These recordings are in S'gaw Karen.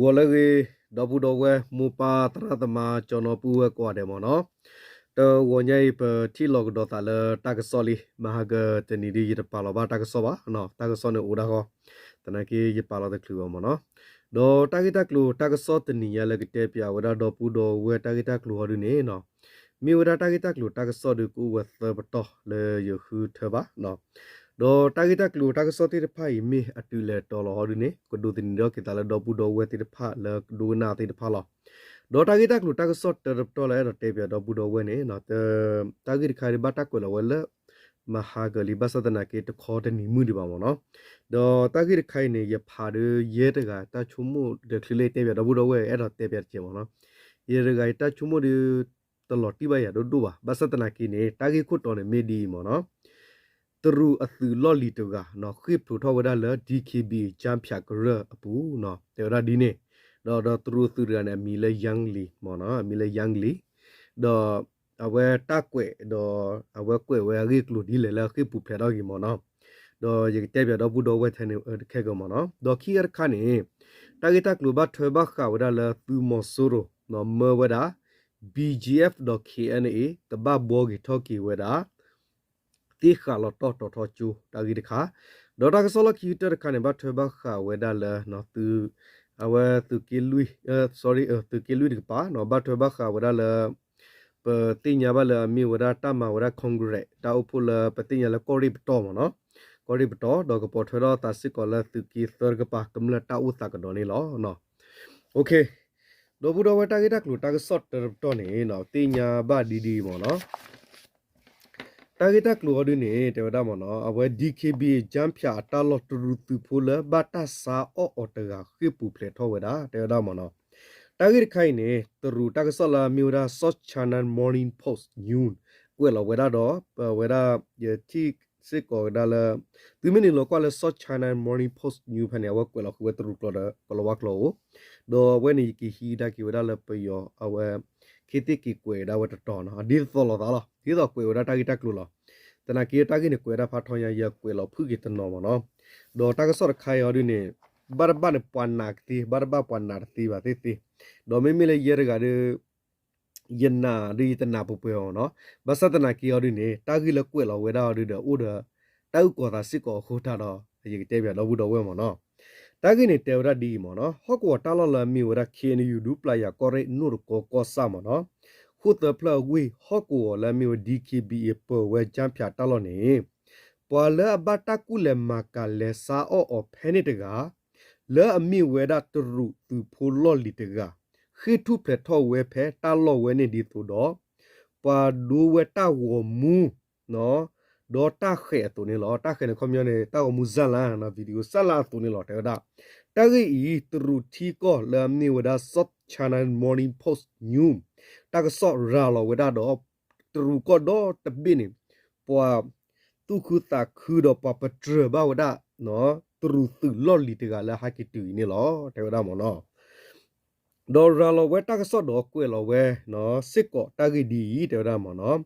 ဂီၤလၢအဂ့ၤ ဒီပုၢ်ဒီဝဲၢ် မိၢ်ပၢ်သရၣ်သမါ ကၠီနီပုၢ်ဝဲၢ်ကိးဂၤဒဲးမ့ၢ်နီၤ. တဂီၤညါအံၤ ပထံၣ်လိာ်ကဒီးသးလၢတၢ်ကစီၣ်လံ, မဟါကတနံၤဒ် ယတပာ်လီၤဘၣ်တၢ်ကစီၣ်ဘၣ်, တၢ်ကစီၣ်န့ၣ်အိၣ်ဒၣ်ဃီ, သနာ်က့ယပာ်လီၤတချုးဘၣ်မ့ၢ်နီၤ. ဒီးတၢ်ဂ့ၢ်တၢ်ကျိၤတၢ်ကစီၣ်တနံၤညါလၢကတဲပၠးဝဲဒၣ်ဒီပုၢ်ဒီဝဲၢ်တၢ်ဂ့ၢ်တၢ်ကျိၤဟီဒုန့ၣ်နီၤ, မ့ၢ်ဝဲဒၣ်တၢ်ဂ့ၢ်တၢ်ကျိၤတၢ်ကစီၣ်ဒု ကအိၣ်ဝဲသၢပတီၢ်လၢယဃုထၢဘၣ်နီၤ. ဒီးတၢ်ဂ့ၢ်တၢ်ကျိၤတၢ်ကစီၣ်သ့ၣ်တဖၣ်အံၤ မ့ၢ်အတုၤလဲၤတီၤလီၤဟီဒုန့ၣ် ကဒိးသန့ၤထီၣ်က့ၤသးလၢဒီပုၢ်ဒီဝဲၢ်သ့ၣ်တဖၣ်လၢကဒိကနၣ်သ့ၣ်တဖၣ်လီၤ. ဒီးတၢ်ဂ့ၢ်တၢ်ကျိၤတၢ်ကစီၣ်တၢတပတီၢ်လၢအဲၣ်ဒိးတဲပၠးဒီပုၢ်ဒီဝဲၢ်န့ၣ် တၢ်ဂ့ၢ်တခါဒု ဘၣ်တၢ်ကွဲးလီၤဝဲလၢ မဟါကလံ ဘၣ်ဆၣ်သနာ်က့ တခီတနံၤမုၢ်ဒံးဘၣ်မ့ၢ်နီၤ. ဒီးတၢ်ဂ့ၢ်တခါအံၤန့ၣ် ယဖးဒု ယဲတဂၤတၢ်ဆိကမိၣ်တချုးလၢယတဲပၠးဒီပုၢ်ဒီဝဲၢ် အဲၣ်ဒိးတဲပၠးတကဲးမ့ၢ်နီၤ. ယဲတဂၤအံၤတၢ်ဆိကမိၣ်ဒု တလီၤတံၢ်ဘၣ်ယၤဒိၣ်ဒိၣ်ဘၣ်. ဘၣ်ဆၣ်သနာ်က့န့ၣ် တၢ်ဂ့ၢ်ခိၣ်တီန့ၣ်မ့ၢ်ဒ်အံၤမ့ၢ်နီၤ, တရူးအသုးလီၢ်လံၤတဂၤနီၤ ဃ့ၢ်ဖျိးထီၣ်ဝဲဒၣ်လၢ DKBA ကၠၢဖၠးကရၢၢ်အပူၤနီၤ တဲဝဲဒၣ်ဒ်န့ၣ်. ဒီး ဒီးတရူးအသုးတဂၤန့ၣ် အမံၤလၢ ယၣ်လံၤမ့ၢ်နီၤ, အမံၤလၢ ယၣ်လံၤ. ဒီး အဝဲတၢ်ကွဲးဒီး အဝဲကွဲးဝဲအဂ့ၢ်အကျိၤဒ်လဲၣ်လၢအဃ့ၢ်ပူၤဖျဲးထီၣ်က့ၤမ့ၢ်နီၤ. ဒီးယကတဲပၠးဒီပုၢ်ဒီဝဲၢ်ထဲန့ၣ် တခဲကမ့ၢ်နီၤ. ဒီးခံဂၤတခါန့ၣ် တၢ်ဂ့ၢ်တၢ်ကျိၤဘၣ်ထွဲဘၣ်ဃးဝဲဒၣ်လၢသုးမီၤစိရိၤနီၤ မၢဝဲဒၣ် BGF ဒီး KNA တဘၣ်ဘှီဂ့ၤထီၣ်က့ၤဝဲဒၣ် သ့ၣ်ဃးလီၤတီၢ်တီၤထီကၠိ တၢ်ဂ့ၢ်တခါ. ဒီးတၢ်ကစီၣ်လီၢ်ခံကတၢၢ်တခါန့ၣ် ဘၣ်ထွဲဘၣ်ဃးဝဲဒၣ်လၢ သုး အဝဲသုးက့လွံၢ် sorry သုးက့လွံၢ်တကပၤနီၤ ဘၣ်ထွဲဘၣ်ဃးဝဲဒၣ်လၢ ပသ့ၣ်ညါဘၣ်လၢအမ့ၢ်ဝဲဒၣ်တၢ်မၤဝဲဒၣ် Congress တၢ်အိၣ်ဖှိၣ်လၢပသ့ၣ်ညါလၢကီၢ်ရ့ၣ်ပတီၢ်မ့ၢ်နီၤ, ကီၢ်ရ့ၣ်ပတီၢ် ဒီးကပိာ်ထွဲထီၣ်သးစ့ၢ်ကီးလၢသုးက့သၢတကပၤ ကမျၢၢ်တၢ်အိၣ်သးကဒီးန့ၣ်လီၤ. ဒီပုၢ်ဒီဝဲၢ်တၢ်ဂ့ၢ်တၢ်ကျိၤတၢ်ကစီၣ်တၢတပတီၢ်န့ၣ် သ့ၣ်ညါဘၣ်ဒ်ဒ်အံၤမ့ၢ်နီၤ. တၢ်ဂ့ၢ်တၢ်ကျိၤအီၤဒုန့ၣ် တဲဝဲဒၣ်မ့ၢ်နီၤ အဝဲ DKBA ကၠၢဖၠးအတၢ်လီၢ်တရူးသုးဖိလၢဘၣ်တၢ်ဆါအီၣ်အီၤတဂၤ ဃ့ၢ်ပူၤဖျဲးထီၣ်ဝဲဒၣ် တဲဝဲဒၣ်မ့ၢ်နီၤ. တၢ်ဂ့ၢ်တခါအံၤန့ၣ် တရူးတၢ်ကစီၣ်လၢအမ့ၢ်ဝဲဒၣ် South China Morning Post News ကွဲးလီၤဝဲဒၣ်ဒီး ပဝဲဒၣ် ယထံၣ်စ့ၢ်ကီးဝဲဒၣ်လၢ သုမ့ၢ်နုာ်လီၤကွၢ်လၢ South China Morning Post News ဖဲန့ၣ် အဝဲကွဲးလီၤဃုာ်ဝဲတရူးကျိာ်ဒီး ကလီၤဝါကျိာ်ဧိၤ, ဒီးအဝဲန့ၣ်ယကဟံးဒၣ်က့ၤဝဲဒၣ်လၢပယီၤ အဝဲ ခ့သ့ၣ်က့ၤကွဲးဝဲဒၣ်ဝဲတတီၤနီၤ ဒ်သိးလီၤသးလီၤ ဒ်သိးကွဲးဝဲဒၣ်တၢ်ဂ့ၢ်တၢ်ကျိၤလီၤ. သနာ်က့တၢ်ဂ့ၢ်န့ၣ် ကွဲးဝဲဒၣ်ဖးထီညါ ယကွဲးလီၤဖုၣ်က့ၤတနီၤမ့ၢ်နီၤ. ဒီးတၢ်ကစီၣ်တခါအံၤအီၤဒုန့ၣ် ဘၣ်တဘၣ်န့ၣ် ပှၤနာ်ကသ့ ဘၣ်တဘၣ်ပှၤနာ်တသ့ဘၣ်သ့ၣ်သ့ၣ်, ဒီးမ့မ့ၢ်လၢယဲတဂၤဒီး ယနာ်ဒုးယတနာ်ပှဲၤပှဲၤအီၤနီၤ. ဘၣ်ဆၣ်သနာ်က့အီၤဒုန့ၣ် တၢ်ဂ့ၢ်လၢကွဲးလီၤဝဲဒၣ်အီၤဒုဒီး အိၣ်ဒီး တၢ်အုၣ်ကီၤသးစ့ၢ်ကီးအဃိတၢ်ဒီး ယကတဲပၠးဒီပုၢ်ဒီဝဲၢ်မ့ၢ်နီၤ. တၢ်ဂ့ၢ်န့ၣ်တဲဝဲဒၣ်ဒ်အံၤမ့ၢ်နီၤ ဟီၣ်ကဝီၤတၢ်လီၢ်လၢအမ့ၢ်ဝဲဒၣ် KNU ဒူပျၢ်ယၤကီၢ်ရ့ၣ်နိၣ်တကီကီၢ်ဆၣ်မ့ၢ်နီၤ ဃိၣ်သၢဖျၢၣ်အဝ့ၢ် ဟီၣ်ကဝီၤလၢအမ့ၢ်ဝဲ DKBA ပၢၤဝဲကၠၢဖၠးတၢ်လီၢ်န့ၣ် ပှၤလၢအဘၣ်တၢ်ကူၣ်လဲၤမၤကၤလဲၤဆါအီၣ်အီၤဖဲန့ၣ်တဂၤ လၢအမ့ၢ်ဝဲဒၣ်တရူးသုးဖိလီၢ်လံၤတဂၤ ဃ့ၢ်ထူၣ်ဖျဲးထီၣ်ဝဲဖဲတၢ်လီၢ်ဝဲန့ၣ်ဒ်သိးဒီး ပှၤဒိဝဲတၢ်ဂီၤမူ ဒီးတၢ်ဃဲးအသိးန့ၣ်လီၤ. တၢ်ဃဲးန့ၣ်ခီပညီန့ၣ် တၢ်ဂီၤမူစၢ်လါ video စၢ်လါအသိးန့ၣ်လီၤ တဲဝဲဒၣ်. တၢ်ဂ့ၢ်အံၤ တရူးထံကီၢ်လၢအမ့ၢ်ဝဲဒၣ် South China Morning Post News တၢ်ကစီၣ်ရၤလီၤဝဲဒၣ်ဒီး တရူးကီၢ်ဒီတဘ့ၣ်န့ၣ် ပှၤသူၣ်ခုသးခုဒီးပှၤပတြၢၤဘၣ်ဝဲဒၣ် တရူးသုးလီၢ်လံၤတဂၤလၢဟဲက့ၤတုၤအံၤန့ၣ်လီၤ တဲဝဲဒၣ်မ့ၢ်နီၤ. ဒီးရၤလီၤဝဲတၢ်ကစီၣ်ဒီးကွဲးလီၤဝဲ စ့ၢ်ကီးတၢ်ဂ့ၢ်ဒ်အံၤ တဲဝဲဒၣ်မ့ၢ်နီၤ.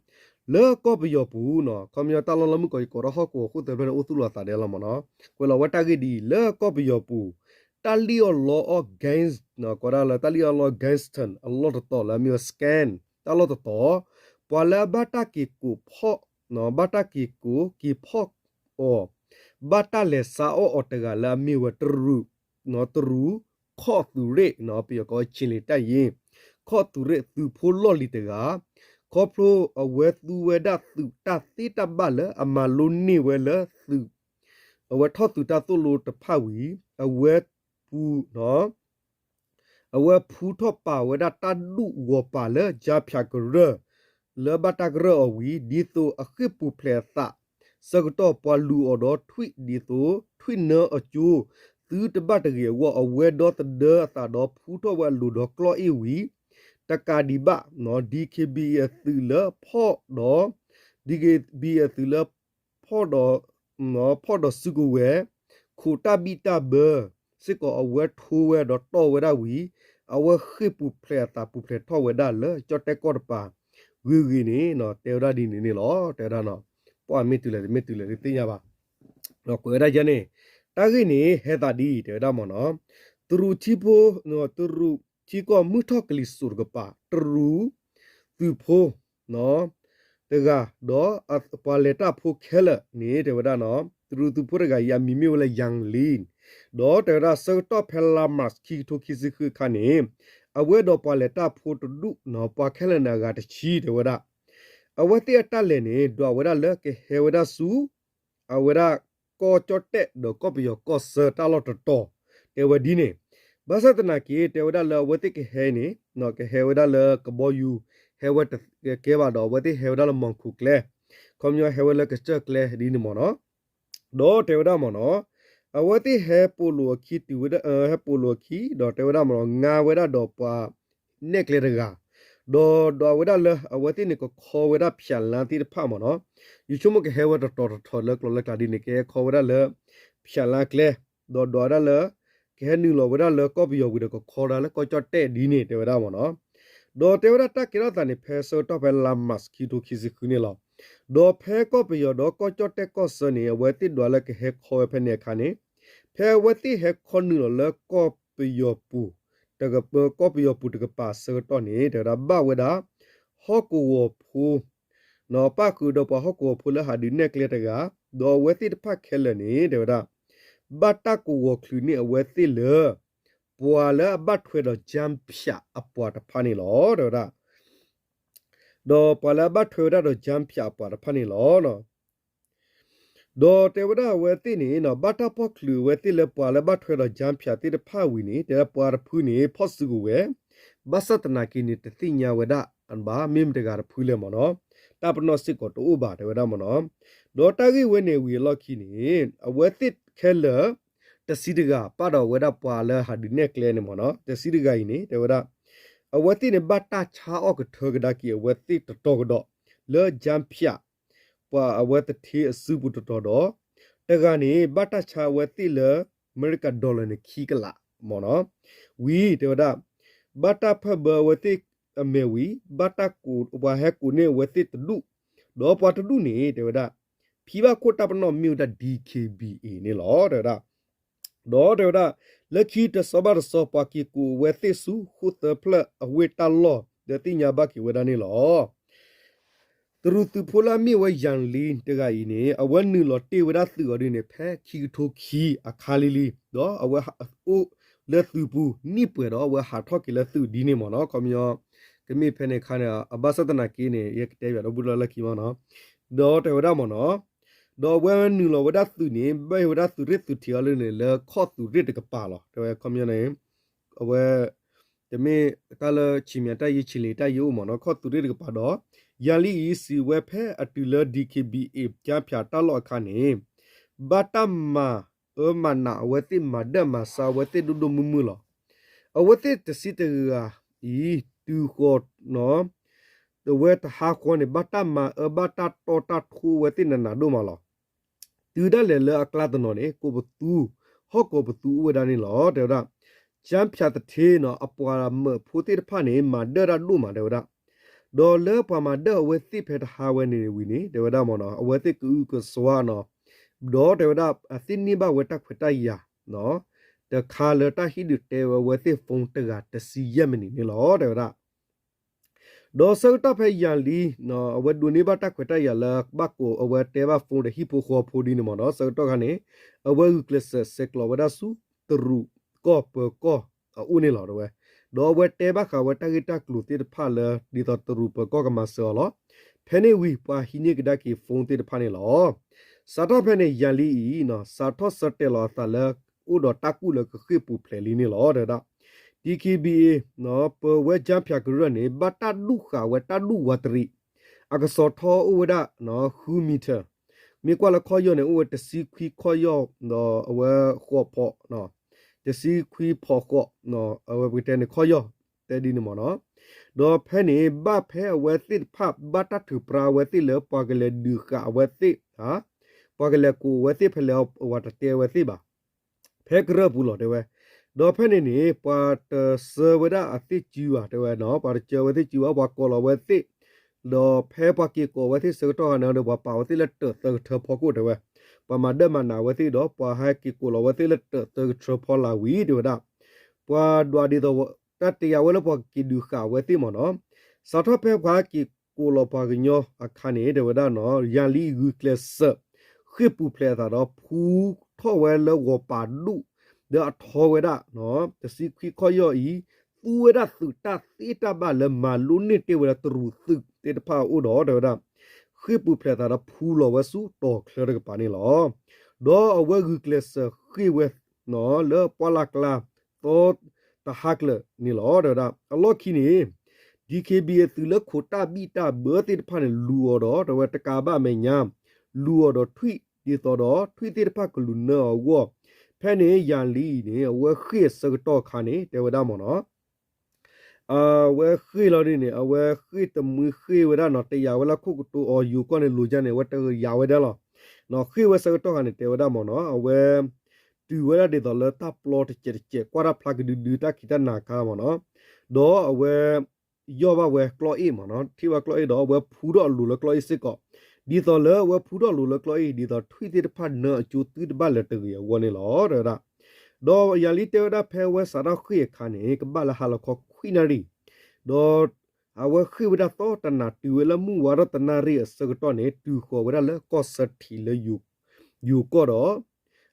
လၢကီၢ်ပယီၤပူၤနီၤ ခီပညီတၢ်လီၢ်လၢမုၢ်ကီၤယကီးဒီးဟီၣ်ကဝီၤဃိၣ်သၢဖျၢၣ်န့ၣ် အိၣ်သူၣ်လီၤသးဒဲးလီၤမ့ၢ်နီၤ. ကွဲးလီၤဝဲတၢ်ဂ့ၢ်ဒ်အံၤ လၢကီၢ်ပယီၤပူၤ တၢ်လံၣ်အီၣ်လီအီၣ် gang နီၤ ကီးဒၣ်လၢတၢ်လံၣ်အီၣ်လီ gangster အလီၢ်တတီၤလၢအမ့ၢ်ဝဲ scam တၢ်လီၢ်တတီၤ ပှၤလၢအဘၣ်တၢ်က့ၤကိးဖီၣ် ဘၣ်တၢ်က့ၤကိးက့ၤဖီၣ်အီၤ ဘၣ်တၢ်လဲၤဆါအီၣ်အီၤတဂၤလၢအမ့ၢ်ဝဲတရူး တရူး ခီၣ်သုးရ့ၣ် ပယီၤကိးဝဲ ခြေလျင်တပ်ရင်း ခီၣ်သုးရ့ၣ်သုးဖိလီၢ်လံၤတဂၤ ခီဖျိအဝဲသူဝဲဒၣ်သုးတၢ်သ့တၢ်ဘၣ်လၢအမၤလိန့ၢ်ဝဲလၢသုး အဝဲထီၣ်သုးတၢ်သိၣ်လိတဖၣ်ဝံၤ အဝဲပူၤ အဝဲဖူထီၣ်ပာ်ဝဲဒၣ်တၢ်ဒူၣ်ဂီၤပာ်လၢကၠါဖၠးကရၢၢ် လၢဘၣ်တၢ်ကရၢၢ်အီၤဝံၤ ဒ်သိးအဃ့ၢ်ပူၤဖျဲးအသး ဆၢကတီၢ်ပှၤလူၤအီၤဒီးထွံၣ်ဒ်သိး ထွံၣ်နၢအကၠိ သုတဘၣ်တဂ့ၤအဂီၢ် အဝဲဒီသဒၢအသးဒီးဖူထီၣ်ဝဲအလိၤဒီးကျီၢ်အ့ၣ်ဝံၤ တကးဒံးဘၣ် DKBA အသုးလၢဖီၣ်ဒီး DKBA အသုးလၢ ဖီၣ်ဒီး ဖီၣ်ဒီးစုကဝဲၤ ခိးတၢ်ဘံၣ်တၢ်ဘၢ စ့ၢ်ကီးအဝဲထိဝဲဒီးတီၢ်ဝဲဒၣ်ဝံၤ အဝဲဃ့ၢ်ပူၤဖျဲးအသးပူၤဖျဲးထီၣ်ဝဲဒၣ်လၢကၠီၣ်တဲၣ်ကီၢ်တပၤ ဂ့ၤဂ့ၤန့ၣ် တဲဝဲဒၣ်ဒ်န့ၣ်န့ၣ်လီၤ တဲဝဲဒၣ်နီၤ. ပှၤမ့ၢ်တုၤလဲၣ်တမ့ၢ်တုၤလဲၣ်တသ့ၣ်ညါဘၣ် ဒီးကွဲးဝဲဒၣ်ယဲန့ၣ် တၢ်ဂ့ၢ်န့ၣ် ဟဲသးဒ်အံၤ တဲဝဲဒၣ်မ့ၢ်နီၤ. တရူးထံဖိ, တရူးထံကီၢ်မုၢ်ထီၣ်ကလံၤစိးတကပၤ, တရူးသုးဖိ တဂၤ, ဒီးပှၤလဲၤတၢ်ဖိခဲလၢာ်န့ၣ် တဲဝဲဒၣ်နီၤ, တရူးသုးဖိတဂၤအံၤ အမံၤမ့ၢ်ဝဲလၢ Yang Li, ဒီးတဲဝဲဒၣ်ဆၢကတီၢ်ဖဲလါ March ခံကထိခံဆံဃုအခါန့ၣ် အဝဲဒီးပှၤလဲၤတၢ်ဖိတဒူၣ်နီၤ ပှၤခဲလၢာ်န့ၣ်အဂၤတဆံ တဲဝဲဒၣ် အဝဲသ့ၣ်အတၢ်လဲၤန့ၣ် ဒွးဝဲဒၣ်လၢကဟဲဝဲဒၣ်ဆူ အဝဲဒၣ်ကီၢ်ကၠီၣ်တဲၣ်ဒီးကီၢ်ပယီၤကီၢ်ဆၢတၢ်လီၢ်တတီၤ တဲဝဲဒ်န့ၣ်, ဘၣ်ဆၣ်သနာ်က့ တဲဝဲဒၣ်လၢအဝဲသ့ၣ်ကဟဲန့ၣ် ကဟဲဝဲဒၣ်လၢကဘီယူၤ ဟဲဝဲတကဲဘၣ်ဒီး အဝဲသ့ၣ်ဟဲဝဲဒၣ်လၢမီၢ်ခိၣ်ကျဲ, ခီပညီဟဲဝဲလၢကစၢၢ်ကျဲဒ်န့ၣ်မ့ၢ်နီၤ, ဒီးတဲဝဲဒၣ်မ့ၢ်နီၤ, အဝဲသ့ၣ်ဟဲပိာ်လိာ်အခံတုၤဝဲဒၣ် ဟဲပိာ်လိာ်အခံ ဒီးတဲဝဲဒၣ်မ့ၢ်နီၤ ငါဝဲဒၣ်ဒီးပှၤနဲၣ်ကျဲတဂၤ, ဒီးဒွးဝဲဒၣ်လၢအဝဲသ့ၣ်န့ၣ် ကခီဝဲဒၣ်ဖၠးလါသ့ၣ်တဖၣ်မ့ၢ်နီၤ, ယဆိကမိၣ်ကဟဲဝဲတတီၤတတီၤလၢကျိၤလၢကျါဒ်န့ၣ် ကဟဲခီဝဲဒၣ်လၢ ဖၠးလါကျဲ, ဒီးဒွးဝဲဒၣ်လၢ ကဟဲနုာ်လီၤဝဲဒၣ်လၢကီၢ်ပယီၤဝံၤဒီးကခီဒၣ်လၢကီၢ်ကၠီၣ်တဲၣ်ဒ်န့ၣ် တဲဝဲဒၣ်မ့ၢ်နီၤ, ဒီးတဲဝဲဒၣ်တၢ်ကဲထီၣ်သးန့ၣ် ဖဲဆၢကတီၢ်ဖဲလါ March ခံကထိခံဆံဃုန့ၣ်လီၤ. ဒီးဖဲကီၢ်ပယီၤဒီးကီၢ်ကၠီၣ်တဲၣ်ကီၢ်ဆၢန့ၣ် အဝဲသ့ၣ်ဒွးလၢကဟဲခီဝဲဖဲန့ၣ်အခါန့ၣ်, ဖဲအဝဲသ့ၣ်ဟဲခီနုာ်လီၤလၢကီၢ်ပယီၤပူၤ တကပၤ ကီၢ်ပယီၤပူၤတကပၤအဆၢကတီၢ်န့ၣ် တဲဝဲဒၣ်ဘၣ်ဝဲဒၣ် ဟီၣ်ကဝီၤဖိ ပၣ်ဃုာ်ဒီးပှၤဟီၣ်ကဝီၤဖိလၢဟးဒုးနဲၣ်ကျဲတဂၤ, ဒီးအဝဲသ့ၣ်တဖၣ်ခဲလၢာ်န့ၣ် တဲဝဲဒၣ် ဘၣ်တၢ်ကဝီၤချုးန့ၢ်အဝဲသ့ၣ်လၢ ပှၤလၢအဘၣ်ထွဲဒီး ကၠၢဖၠး အပှၤတဖၣ်န့ၣ်လီၤ တဲဝဲဒၣ်, ဒီးပှၤလၢအဘၣ်ထွဲဝဲဒၣ်ဒီး ကၠၢဖၠး အပှၤတဖၣ်န့ၣ်လီၤ. ဒီးတဲဝဲဒၣ်အဝဲသ့ၣ်န့ၣ် ဘၣ်တၢ်ဖီၣ်ချုးအဝဲသ့ၣ်လၢပှၤလၢဘၣ်ထွဲဒီး ကၠၢဖၠး သ့ၣ်တဖၣ်ဝံၤန့ၣ် တဲဝဲဒၣ်ပှၤတဖုန့ၣ် ဖီၣ်စုကဝဲၤ, ဘၣ်ဆၣ်သနာ်က့န့ၣ် တသ့ၣ်ညါဝဲဒၣ်ဘၣ် မ့ၢ်မတဂၤတဖုလဲၣ်မ့ၢ်နီၤ, တၢ်ပနီၣ်စ့ၢ်ကီးတအိၣ်ဘၣ် တဲဝဲဒၣ်မ့ၢ်နီၤ, ဒီးတၢ်ဂ့ၢ်ဝဲန့ၣ်ဝံၤအလီၢ်ခံန့ၣ် အဝဲသ့ၣ်ခဲလၢာ် တဆံတဂၤ ပာ်ဒီးဝဲဒၣ်ပှၤလၢဟးဒုးနဲၣ်ကျဲန့ၣ်မ့ၢ်နီၤ, တဆံတဂၤအံၤန့ၣ် တဲဝဲဒၣ် အဝဲသ့ၣ်န့ၣ် ဘၣ်တၢ်ဆါအီၣ်ကထၢကဒါက့ၤအဝဲသ့ၣ်တတီၤကဒီး လၢ ကၠၢဖၠး ပှၤအဝဲသထ့အစုပူၤတတီၤဒီး တဂၤန့ၣ် ဘၣ်တၢ်ဆါအဝဲသ့ၣ်လၢ အမဲရကၤ dollar န့ၣ် ခံကလးမ့ၢ်နီၤ, ဝံၤ တဲဝဲဒၣ် ဘၣ်တၢ်ဖၢၣ်ဘၢအဝဲသ့ၣ်အမဲာ်ဝံၤ ဘၣ်တၢ်ကိး ပှၤဟဲကိးန့ၢ်အဝဲသ့ၣ်တဒူၣ်, ဒီးပှၤတဒူၣ်န့ၣ် တဲဝဲဒၣ် ဖံဘၣ်ခိၣ်တၢ်ပနီၣ်မ့ၢ်ဝဲဒၣ် DKBA န့ၣ်လီၤ တဲဝဲဒၣ် ဒီးတဲဝဲဒၣ် လၢခံတဆီဘၣ်တဆီ ပှၤက့ၤကိးအဝဲသ့ၣ်ဆူ ဃိၣ်သၢဖျၢၣ်အဝ့ၢ်တၢ်လီၢ် ဒီးသ့ၣ်ညါဘၣ်က့ၤဝဲဒၣ်န့ၣ်လီၤ. တရူးသုးဖိလၢအမ့ၢ်ဝဲ ယၣ်လံ တဂၤအံၤန့ၣ် အဝဲနုာ်လီၤတ့ၢ်ဝဲဒၣ်သုးအီၤဒ်န့ၣ် ဖဲခံကထိခံအခါလံၤလံၤ ဒီးအဝဲအိၣ်လၢသုးပူၤနံၣ်ပှဲၤဒီး အဝဲဟးထီၣ်က့ၤလၢသုးဒ်န့ၣ်မ့ၢ်နီၤ, ခီပညီ ကမ့ၢ်ဖဲန့ၣ်အခါန့ၣ် အဘၣ်ဆၣ်သနာ်က့န့ၣ် ယကတဲဘၣ်ဒီပုၢ်ဒီဝဲၢ်လၢခံမ့ၢ်နီၤ, ဒီးတဲဝဲဒၣ်မ့ၢ်နီၤ, ဒီးအဝဲနုာ်လီၤဝဲဒၣ်သုးန့ၣ် ဘၣ်ဝဲဒၣ်သုးရ့ၣ်သုးထံးအီၤလၢန့ၣ် လၢခီၣ်သုးရ့ၣ်တကပၤလီၤ. တဲဝဲခီပညီန့ၣ် အဝဲ တမ့ၢ်တၢ်လၢဆံးမံၤတၢ်ယံၤ ဆံးလံၤတၢ်ယံၤအိၣ်မ့ၢ်နီၤ, ခီၣ်သုးရ့ၣ်တကပၤဒီး ယၣ်လံအံၤစံးဝဲဖဲအတုၤလၢ DKBA ကၠၢဖၠးတၢ်လီၢ်အခါန့ၣ် ဘၣ်တၢ်မၤအၢမၤနးအဝဲသ့ၣ် မၤဒၢၣ်မၤဆါအဝဲသ့ၣ်ဒိၣ်ဒိၣ်မုၢ်မုၢ်လီၤ. အဝဲသ့ၣ်တဆံတဂၤအံၤ တုၤဃီၤ အဝဲတဟါဃီန့ၣ် ဘၣ်တၢ်မၤအၢဘၣ်တၢ်တီတၢ်ထိအဝဲသ့ၣ်နးနးဒိၣ်မးလီၤ. တုၤဒၣ်လဲာ်လၢအကျါတနီၤန့ၣ် ကိးပသူ ဟီၣ်ကိးပသူအိၣ်ဝဲဒၣ်န့ၣ်လီၤ. တဲဝဲဒၣ် ကၠၢဖၠးသထ့နီၤ အပှၤမၢးဖိသ့ၣ်တဖၣ်န့ၣ် မၤဒၢၣ်တၢ်ဒိၣ်မး တဲဝဲဒၣ်, ဒီးလၢပှၤမၤဒၢၣ်အဝဲသ့ၣ်ဖဲတဟါဝဲန့ၣ်ဝံၤန့ၣ် တဲဝဲဒၣ်မ့ၢ်နီၤ အဝဲသ့ၣ်ကအုကစွါနီၤ, ဒီးတဲဝဲဒၣ် အသ့ၣ်န့ၢ်ဘၣ်ဝဲတၢ်ခွဲးတၢ်ယာ် တခါလၢတၢ်ဟံးဒုးတဲဝဲအဝဲသ့ၣ် phone တဂၤတဆံယဲၢ်မံးနံးန့ၣ်လီၤ တဲဝဲဒၣ်. ဒီးဆၢကတီၢ်ဖဲယၤလံ အဝဲဒိးန့ၢ်ဘၣ်တၢ်ခွဲးတၢ်ယာ်လၢဘၣ်ကိးအဝဲတဲဘၣ် phone ဒီးဟံၣ်ဖိဃီဖိဒ်န့ၣ်မ့ၢ်နီၤ, ဆၢကတီၢ်ခါန့ၣ် အဝဲဂုာ်ကျဲးစၢးဆဲးကျိးဝဲဒၣ်ဆူ တရူးကီၢ်ပၢၤကီၢ်အအိၣ်န့ၣ်လီၤ တဲဝဲ. ဒီးအဝဲတဲဘၣ်ဃးဝဲတၢ်ဂ့ၢ်တၢ်ကျိၤသ့ၣ်တဖၣ်လၢ ဒ်သိးတရူးပၢၤကီၢ်ကမၤစၢၤအီၤလီၤ. ဖဲန့ၣ်ဝံၤ ပှၤဟံးန့ၢ်ကဒါက့ၤ phone သ့ၣ်တဖၣ်န့ၣ်လီၤ. စးထီၣ်ဖဲန့ၣ် ယၤလံအံၤ စးထီၣ်ဆၢတဲာ်လီၤအသးလၢ အိၣ်ဒီးတၢ်ကူၣ်လၢကဃ့ၢ်ပူၤဖျဲးလံန့ၣ်လီၤ တဲဝဲဒၣ်. ဒံၣ်ခ့ၣ်ဘံၣ်အ့ၣ် ပၢၤဝဲကၠၢဖၠးကရၢၢ်န့ၣ် ဘၣ်တၢ်ဒူၣ်ဃာ်ဝဲတၢ်ဒူၣ်ဝးတရံး အကစီၤထီအိၣ်ဝဲဒၣ် ဃု meter, မ့ၢ်ကွၢ်လၢခီၣ်ယီၢ်န့ၣ် အိၣ်ဝဲတဆံခွံခီၣ်ယီၢ် ဒီးအဝဲဃိးဖီး တဆံခွံဖီးဃိး အဝဲပကတဲန့ၣ်ခီၣ်ယီၢ် တဲဒ်န့ၣ်မ့ၢ်နီၤ. ဒီးဖဲန့ၣ် ဘၣ်ဖဲအဝဲသ့ၣ်တဖၣ် ဘၣ်တၢ်ထုးပြါအဝဲသ့ၣ်လၢ ပှၤကလဲၤဒုးဃာ်အဝဲသ့ၣ် ပှၤကလဲၤကိးအဝဲသ့ၣ်ဖဲလဲၣ် အဝဲတတဲအဝဲသ့ၣ်ဘၣ် ဖဲကရၢၢ်ပူၤလီၤ တဲဝဲ. ဒီးဖဲန့ၣ်န့ၣ် ပှၤတစၢဝဲဒၣ်အသ့ၣ်စုဘၣ် တဲဝဲနီၤ, ပှၤတစၢဝဲသ့ၣ်စုဘၣ် ပှၤကိးလီၤဝဲသ့ၣ်, ဒီးဖဲပှၤက့ၤကိးဝဲသ့ၣ်ဆၢကတီၢ်ခါန့ၣ်ဒီး ပှၤပာ်ဝဲသ့ၣ်လၢတၢးသၢကထၢဖီခိၣ် တဲဝဲ. ပှၤမၤဒၢၣ်မၤနးဝဲသ့ၣ်ဒီး ပှၤဟဲက့ၤကိးလီၤဝဲသ့ၣ်လၢတၢးသၢကထၢဖီလာ်ဝံၤ တဲဝဲဒၣ်. ပှၤဒွးဒ်သိး တၢ်တယာ်ဝဲလၢပှၤကက့ၤဒုးဃာ်ဝဲသ့ၣ်မ့ၢ်နီၤ, စးထီၣ်ဖဲပှၤဟဲက့ၤကိးလီၤပှၤကညီအခါန့ၣ် တဲဝဲဒၣ်နီၤ ယၤလံဂုာ်ကျဲးစၢး ဃ့ၢ်ပူၤဖျဲးအသးဒီး ဖူထီၣ်ဝဲလၢဂီၤပၤဒူၣ် ဒီးအထီဝဲဒၣ် တဆံခွံခီၣ်ယီၢ်အံၤ သူဝဲဒၣ်သုးတၢ်သ့တၢ်ဘၣ်လၢမၤလိန့ၢ်တ့ၢ်ဝဲဒၣ်တရူးသုးသ့ၣ်တဖၣ်အအိၣ်ဒီး တဲဝဲဒၣ် ဃ့ၢ်ပူၤဖျဲးသးဒီးဖူလီၤဝဲဆူတီၤချၢတကပၤန့ၣ်လီၤ. ဒီးအဝဲဂုာ်ကျဲးစၢးဃ့ၢ်ဝဲ လၢပှၢ်လၢ်ကျါသီတဟါကျၢၤန့ၣ်လီၤ. တဲဝဲဒၣ် အလီၢ်ခံန့ၣ် DKBA အသုးလၢခိးတၢ်ဘံၣ်တၢ်ဘၢသ့ၣ်တဖၣ်န့ၣ် လူၤအီၤဒီး တဲဝဲတကးဘၣ်မဲာ်ညါ လူၤအီၤဒီးထွံၣ်ဒ်သိးဒီး ထွံၣ်သ့ၣ်တဖၣ်ကလူၤနၢအဂီၢ်, ဖဲန့ၣ်ယၤလံအံၤန့ၣ် အဝဲဃ့ၢ်အဆၢကတီၢ်အခါန့ၣ် တဲဝဲဒၣ်မ့ၢ်နီၤ အဝဲဃ့ၢ်လီၤဒ်န့ၣ် အဝဲဃ့ၢ်တမှံဃ့ၢ်ဝဲဒၣ်နီၤ တယာ်ဝဲလၢခိၣ်ကတိၤအီၤယိၤကီၢ်န့ၣ် လိၤကၢ်န့ၣ် အဝဲတယာ်ဝဲဒၣ်လီၤ. ဃ့ၢ်ဝဲဆၢကတီၢ်ခါန့ၣ် တဲဝဲဒၣ်မ့ၢ်နီၤ အဝဲ တုၤဝဲဒၣ်ဒ်သိးလၢတၢ်ပျီတစဲးတစဲး ကွၢ်တၢ်ဖျါကဒုဒု တၢ်ခံးတၢ်နၤခါမ့ၢ်နီၤ, ဒီးအဝဲ ယီၢ်ဘၣ်ဝဲကျီၢ်အ့ၣ်မ့ၢ်နီၤ ထံၣ်ဘၣ်ကျီၢ်အ့ၣ်ဒီး အဝဲဖူထီၣ်အလိၤလၢကျီၢ်အ့ၣ်စ့ၢ်ကီး, ဒ်သိးလၢအဝဲဖူထီၣ်အလိၤလၢကျီၢ်အ့ၣ် ဒ်သိးထွံၣ်သ့ၣ်တဖၣ်နၢအကၠိသုတဘၣ်လၢၤတဂ့ၤအဂီၢ်န့ၣ်လီၤ တဲဝဲဒၣ်. ဒီးယၤလံတဲဝဲဒၣ်ဖဲအဝဲစးထီၣ်ဃ့ၢ်အခါန့ၣ် ကဘၣ်လၢဟါလီၤခီခွံနၣ်ရံၣ်, ဒီးအဝဲဃ့ၢ်ဝဲဒၣ်သီတနၤ တုၤဝဲလၢမုၢ်ဝါထီၣ်တနၣ်ရံၣ်အဆၢကတီၢ်န့ၣ် တုၤဃီၤဝဲဒၣ်လၢကီၢ်ဆၢထံးလၢ ယိၤကီၢ်ဒီး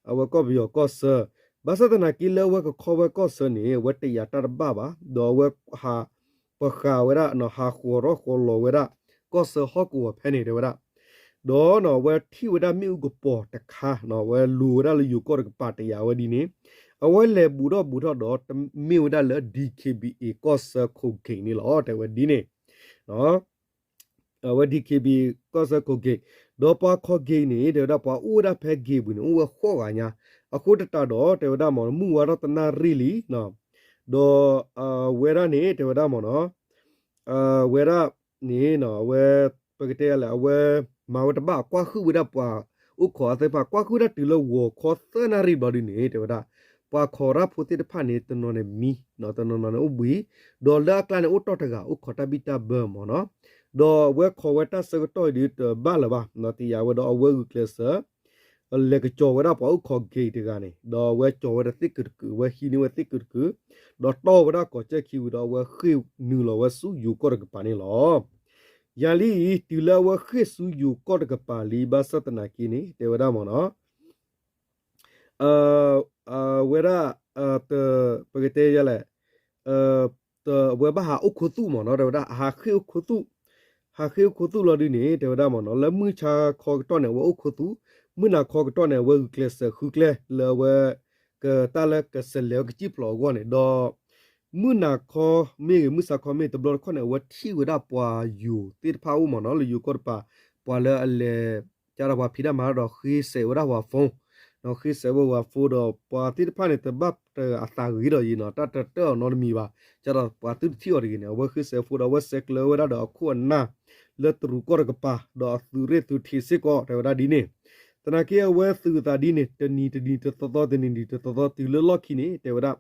အဝဲကီၢ်ပယီၤကီၢ်ဆၢ, ဘၣ်ဆၣ်သနာ်က့လၢအဝဲကခီဝဲကီၢ်ဆၢန့ၣ် အဝဲတယာ်တၢ်တဘၣ်ဘၣ်, ဒီးအဝဲဟး ပဃာ်ဝဲဒၣ် ဟးဃီၤထီၣ်ဃီၤလီၤဝဲဒၣ် ကီၢ်ဆၢဟီၣ်ကဝီၤဖဲန့ၣ် တဲဝဲဒၣ်, ဒီးအဝဲထံၣ်ဝဲဒၣ်မ့ၣ်အူကပီၤတခါ, အဝဲလူၤဝဲဒၣ်လၢယိၤကီၢ်တကပၤ တယာ်ဝဲဒ်န့ၣ်, အဝဲလဲၤဘူးထီၣ်ဘူးထီၣ်ဒီး တမ့ၢ်ဝဲဒၣ်လၢ DKBA ကီၢ်ဆၢခိၣ်က့ၤန့ၣ်လီၤ တဲဝဲဒ်န့ၣ် အဝဲ DKBA ကီၢ်ဆၢခိၣ်က့ၤ, ဒီးပှၤခီၣ်က့ၤန့ၣ် တဲဝဲဒၣ်ပှၤအိၣ်ဝဲဒၣ်ဖဲက့ၤပူၤန့ၣ် အိၣ်ဝဲဃိးဂၤညါ, အဃိသတးဒီး တဲဝဲဒၣ်မ့ၢ် မုၢ်ဝါထီၣ်တနၣ်ရံၣ်လံ, ဒီးအဝဲဒၣ်န့ၣ် တဲဝဲဒၣ်မ့ၢ်နီၤ, အဝဲဒၣ်န့ၣ် အဝဲ ပကတဲလဲၣ် အဝဲမၤဝဲတဘၣ် ကွၢ်ဟုၣ်ဝဲဒၣ်ပှၤအိၣ်ခိးအသ့ၣ်တဖၣ် ကွၢ်ဟုၣ်ဝဲဒၣ်တုၤလၢဂီၤခီသၢနၣ်ရံၣ်ဘျီဒ်န့ၣ် တဲဝဲဒၣ် ပှၤခိးတၢ်ဖိသ့ၣ်တဖၣ်န့ၣ် တနီၤန့ၣ်မံ, တနီၤနီၤန့ၣ်အိၣ်ဘှံး, ဒီးလၢအကျါန့ၣ် အိၣ်တီၢ်တဂၤအိၣ်ခိးတၢ်ဘံၣ်တၢ်ဘၢမ့ၢ်နီၤ, ဒီးအဝဲခိးဝဲတၢ်ဆၢကတီၢ်အံၤဒ်တဘၣ်လၢၤဘၣ်, တယာ်ဝဲဒီးအဝဲဂုာ်ကျဲးစၢး လဲၤကစီၤဝဲဒၣ်ပှၤအိၣ်ခိးက့ၤတဂၤန့ၣ် ဒီးအဝဲကၠီၤဝဲဒီးသ့ၣ်ကုာ်တကုာ် အဝဲဟံးန့ၢ်ဝဲသ့ၣ်ကုာ်တကုာ်, ဒီးတီၢ်ဝဲဒၣ်ကိးကၠဲၢ်ခံဝံၤဒီး အဝဲဃ့ၢ်နုာ်လီၤဝဲဆူယိၤကီၢ်တကပၤန့ၣ်လီၤ. ယၤလံအံၤ တုၤလၢအဝဲဃ့ၢ်ဆူယိၤကီၢ်တကပၤလံ ဘၣ်ဆၣ်သနာ်က့န့ၣ် တဲဝဲဒၣ်မ့ၢ်နီၤ အဝဲဒၣ် ပကတဲယလဲၣ်, အဝဲဘၣ်ဟးအိၣ်ခူသူၣ်မ့ၢ်နီၤ တဲဝဲဒၣ် ဟးဃ့ၢ်အိၣ်ခူသူၣ်, ဟးဃ့ၢ်အိၣ်ခူသူၣ်လီၤဒုန့ၣ် တဲဝဲဒၣ်မ့ၢ်နီၤ လၢမုၢ်ဆါခီကတီၢ်န့ၣ် အဝဲအိၣ်ခူသူၣ်, မုၢ်နၤခီကတီၢ်န့ၣ် အဝဲဂုာ်ကျဲးစၢးဃုကျဲလၢအဝဲ ကတၢ်လၢကစးလဲၤဝဲကစံၣ်ဖျိးအဂီၢ်န့ၣ် ဒီး မုၢ်နၤခီမ့ၢ်ဂ့ၤ မုၢ်ဆါခီမ့ၢ်ဂ့ၤ တဘျီတခီၣ်န့ၣ် အဝဲထံၣ်ဝဲဒၣ်ပှၤယိၤသ့ၣ်တဖၣ်အိၣ်မ့ၢ်နီၤ လၢယိၤကီၢ်တပၤ, ပှၤလၢအလဲၤ ကဒီးပှၤဖံးတၢ်မၤတၢ်ဒီး ဃ့စဲးဝဲဒၣ်ဝၤ phone, ဒီးဃ့စဲးဝဲဝၤ phone ဒီး ပှၤသ့ၣ်တဖၣ်န့ၣ် တဘၣ်တအသးဂ့ၤဒီးယံၤနီၤ တၢ်တတၢၢ်အီၤနီတမံၤဘၣ်, ကဒီးပှၤသုတထံၣ်အီၤတဂ့ၤန့ၣ် အဝဲဃ့စဲး phone ဒီး အဝဲဆဲးကျၢဝဲဒၣ်ဒီးအခိၣ်အနၢ် လၢတရူးကီၢ်တကပၤ ဒီးအသုးရ့ၣ်သုးထံးစ့ၢ်ကီး တဲဝဲဒၣ်ဒ်န့ၣ်, သနာ်က့အဝဲသုးအသးဒ်န့ၣ် တနံၤတနံၤတသီသီ တနံၤနံၤတသီသီ တုၤလၢလီၢ်ခံန့ၣ် တဲဝဲဒၣ်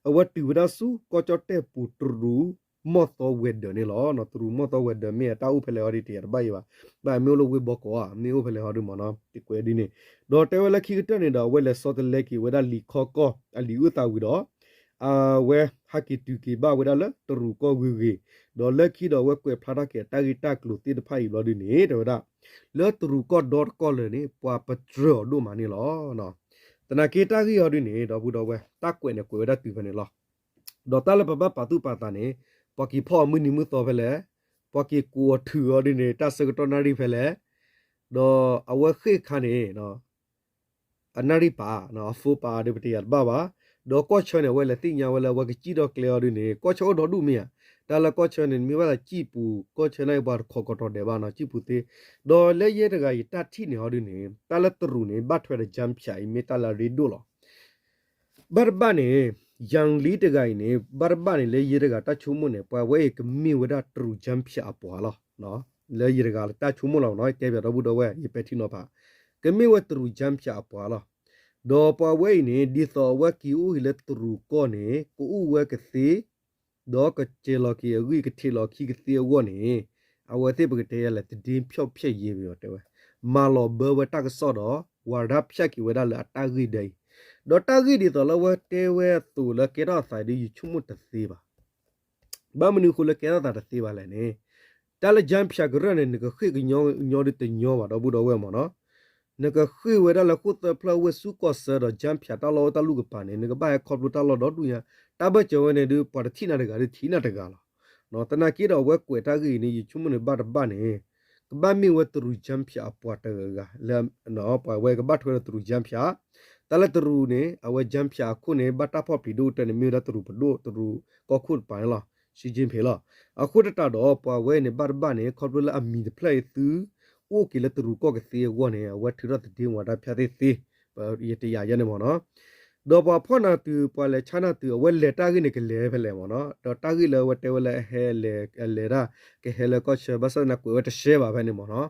အဝဲတုၤဝဲဒၣ်ဆူ ကီၢ်ကၠီၣ်တဲၣ်ပူၤ တရူးမီၢ်သီဝဲၤဒၢးန့ၣ်လီၤ. တရူးမီၢ်သီဝဲၤဒၢးမ့ၢ်အတၢ်အိၣ်ဖဲလဲၣ်ဟီဒ်တယၤတဘၣ်အံၤဘၣ်, ဘၣ်မ့ၢ်အိၣ်လၢဝ့ၢ်ဘီကီးဧါ မ့ၢ်အိၣ်ဖဲလဲၣ်ဟီဒ်မ့ၢ်နီၤ တကွဲးဒ်န့ၣ်, ဒီးတဲဝဲလၢခံကတၢၢ်န့ၣ်ဒီး အဝဲလဲၤဆီတလဲက့ၤဝဲဒၣ်လံာ်ခီကီၢ်အလံာ်အုၣ်သးဝံၤဒီး အဝဲဟးက့ၤတုၤက့ၤဘၣ်ဝဲဒၣ်လၢတရူးကီၢ်ဂ့ၤဂ့ၤ, ဒီးလၢခံဒီးအဝဲကွဲးဖျါထီၣ်က့ၤအတၢ်ဂ့ၢ်တၢ်ကျိၤသ့ၣ်တဖၣ်အံၤဘျီဒ်န့ၣ် တဲဝဲဒၣ် လၢတရူးကီၢ်ဒီတကီၢ်လၢာ်န့ၣ် ပှၤပတြၢၤအီၤဒိၣ်မးန့ၣ်လီၤ. သနာ်က့တၢ်ဂ့ၢ်ဟီဒ်န့ၣ် ဒီပုၢ်ဒီဝဲၢ် တၢ်ကွဲးန့ၣ်ကွဲးဝဲဒၣ်တုၤဖဲန့ၣ်လီၤ. ဒီးတၢ်လၢပဘၣ်ပာ်သူၣ်ပာ်သးန့ၣ် ပှၤက့ၤဖီၣ်အီၤမုၢ်နံၤမုၢ်သီဖဲလဲၣ်, ပှၤက့ၤကိးအီၤထုးအီၤဒ်န့ၣ် တၢ်ဆၢကတီၢ်နၣ်ရံၣ်ဖဲလဲၣ်, ဒီးအဝဲဃ့ၢ်ခါန့ၣ် အနၣ်ရံၣ်ပာ် အ phone ပာ်ဒီးပတယၤတဘၣ်ဘၣ်, ဒီးကီၢ်ဆၢန့ၣ် အဝဲလဲၤသ့ၣ်ညါဝဲလၢအဝဲကစံၣ်ထီၣ်ကျဲအီၤဒ်န့ၣ် ကီၢ်ဆၢအိၣ်ဒီဒူၣ်မ့ၢ်ဧါ, တၢ်လၢကီၢ်ဆၢန့ၣ် မ့ၢ်ဘၣ်သးစံၣ်ပူၤ ကီၢ်ဆၢန့ၣ် ပှၤတခိးကတီၤဒဲးဘၣ်နီၤ စံၣ်ပူၤသ့, ဒီးလၢယဲတဂၤယတၢ်ထံၣ်န့ၣ်ဟီဒ်န့ၣ် တၢ်လၢတရူးန့ၣ် ဘၣ်ထွဲဒီး ကၠၣ်ဖၠး အံၤမ့ၢ်တၢ်လၢအရ့ဒိၣ်လီၤ. ဘၣ်တဘၣ်န့ၣ် ယၤလံတဂၤအံၤန့ၣ် ဘၣ်တဘၣ်န့ၣ် လၢယဲတဂၤတၢ်ဆိကမိၣ်န့ၣ် ပှၤဝဲအံၤကမ့ၢ်ဝဲဒၣ်တရူး ကၠၣ်ဖၠး အပှၤလီၤ. လၢယဲတဂၤတၢ်ဆိကမိၣ်လီၤနီၤ ကဲပၠးဒီပုၢ်ဒီဝဲၢ် ယပဲာ်ထံနီၤဖး ကမ့ၢ်ဝဲတရူး ကၠၣ်ဖၠး အပှၤလီၤ. ဒီးပှၤဝဲအံၤန့ၣ် ဒ်သိးအဝဲက့ၤအိၣ်ဟံးလၢတရူးကီၢ်န့ၣ် ကအိၣ်ဝဲကသ့ ဒီးကစဲးလီၤက့ၤအဂံၢ်ကထံးလီၤခံကသ့အဂီၢ်န့ၣ် အဝဲသ့ၣ်ပကတဲယၤလဲၣ် သဒ့ဖျီၣ်ဖျဲၣ်ယဲၢ်ပယီၤတဲဝဲ မၤလီၤဘၢဝဲတၢ်ကစီၣ်ဒီး ဝၤဒၣ်ဖၠၣ်က့ၤဝဲဒၣ်လၢအတၢ်ဂ့ၢ်ဒၢအံၤ, ဒီးတၢ်ဂ့ၢ်ဒ်သိးလၢအဝဲတဲဝဲအသိးလၢကဲထီၣ်အသးဒီး ယဆိကမိၣ်တသ့ဘၣ်. ဘၣ်မနုၤအဃိလၢကဲထီၣ်သးတသ့ဘၣ်လဲၣ်န့ၣ်, တၢ်လၢ ကၠၢဖၠးကရၢၢ်န့ၣ် နကဃ့ၢ်ကညီညီဒီးတညီဘၣ် ဒီပုၢ်ဒီဝဲၢ်မ့ၢ်နီၤ. နကဃ့ၢ်ဝဲဒၣ်လၢဃိၣ်သၢဖျၢၣ်ဝ့ၢ်ဆူၣ်ကီၢ်စၢၤဒီး ကၠၢဖၠးတၢ်လီၢ်အိၣ်တၢ်လူၢ်ကပၤန့ၣ် နကဘၣ်ဟဲခီဖျိတၢ်လီၢ်ဒီဒူၣ်ညါ, တၢ်ဘၢၣ်စၢၤဝဲန့ၣ်ဒုး ပှၤတထံၣ်နၤတဂၤဒီးထံၣ်နၤတဂၤလီၤ. သနာ်က့ဒီးအဝဲကွဲးတၢ်ဂ့ၢ်အံၤန့ၣ် ယဆိကမိၣ်န့ၣ်ဘၣ်တဘၣ်န့ၣ် ကဘၣ်မ့ၢ်ဝဲတရူး ကၠၢဖၠးအပှၤတဂၤလၢ ပှၤဝဲကဘၣ်ထွဲဒီးတရူး ကၠၢဖၠး, တၢ်လၢတရူးန့ၣ် အဝဲ ကၠၢဖၠး အခိၣ်န့ၣ် ဘၣ်တၢ်ဖီၣ်ပျံၤဒိၣ်ကတၢၢ်န့ၣ် မ့ၢ်ဝဲဒၣ်တရူးပဒိၣ် တရူးကီၢ်ခိၣ်တပၤန့ၣ်လီၤ, ရှံကၠ့ဖ့လီၤ. အဃိသတးဒီး ပှၤဝဲအံၤန့ၣ် ဘၣ်တဘၣ်န့ၣ် ခီဖျိလၢအမံၤတဖျၢၣ်အံၤသု အိၣ်က့ၤလၢတရူးကီၢ်ကသ့အဂီၢ်န့ၣ် အဝဲထုးထီၣ်သဒ့ဝဲတၢ်ဖၠးသ့သ့, ယတယာ်ယဲန့ၣ်မ့ၢ်နီၤ. ဒီးပှၤဖီၣ်နၤတုၤ ပှၤလဲၤဆါနၤတုၤ အဝဲလဲၤတၢ်ဂ့ၢ်န့ၣ် ကလဲၤဖဲလဲၣ်မ့ၢ်နီၤ. ဒီးတၢ်ဂ့ၢ်လၢအဝဲတဲဝဲလၢအဟဲလဲၤ အလဲၤဒၣ် ကဟဲလၢကီၢ်ဆၢ ဘၣ်ဆၣ်သနာ်က့ကွဲးဝဲတရှဲဘၣ်ဖဲန့ၣ်မ့ၢ်နီၤ.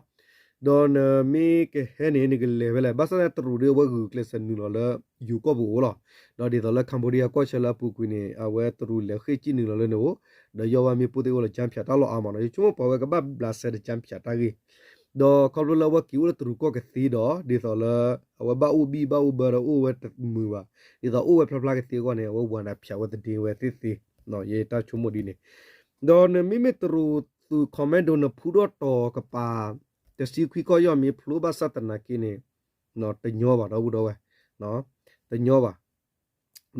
ဒီးနမ့ၢ်ကဟဲန့ၣ် နကလဲၤဖဲလဲၣ်, ဘၣ်ဆၣ်သနာ်က့တရူးဒီးအဝဲဂုာ်ကျဲးစၢးနုာ်လီၤလၢ ယိၤကီၢ်ပူၤအိၣ်လီၤ. ဒီးဒ်သိးလၢ Cambodia ကီၢ်ဆၢလၢအပူၤကွံာ်န့ၣ် အဝဲတရူးလဲၤဃ့ၢ်ကံၣ်နုာ်လီၤလၢန့ၣ်အိၣ်, ဒီးယီၢ်ဝါမ့ၢ်ပိၢ်သ့ၣ်အိၣ်လၢ ကၠၢဖၠးတၢ်လီၢ်အါမ့ၢ်နီၤ. ယဆိကမိၣ်ပှၤဝဲကဘၣ်ဘျးစဲဒီး ကၠၢဖၠးတၢ်ဂ့ၢ်, ဒီးခီဖျိလၢအဝဲက့ၤအိၣ်လၢတရူးကီၢ်ကသ့ဒီး ဒ်သိးလၢ အဝဲဘၣ်အိၣ်ဘံၣ်ဘၣ်အိၣ်ဘၢဒီးအိၣ်ဝဲတမုာ်ဘၣ်, ဒ်သိးအိၣ်ဝဲဖျါဖျါကသ့အဂီၢ်န့ၣ် အဝဲဝၤနၤဖၠးဝဲသဒ့ဝဲသ့သ့, ယတၢ်ဆိကမိၣ်ဒ်န့ၣ်. ဒီးနမ့မ့ၢ်တရူးသုး commando နဖူထီၣ်တီၤကပၤ တဆံခွံကီၢ်ယီၢ်မ့ၢ်ဖျိဘၣ်ဆၣ်သနာ်က့န့ၣ် တညီဘၣ် ဒီပုၢ်ဒီဝဲၢ်, တညီဘၣ်.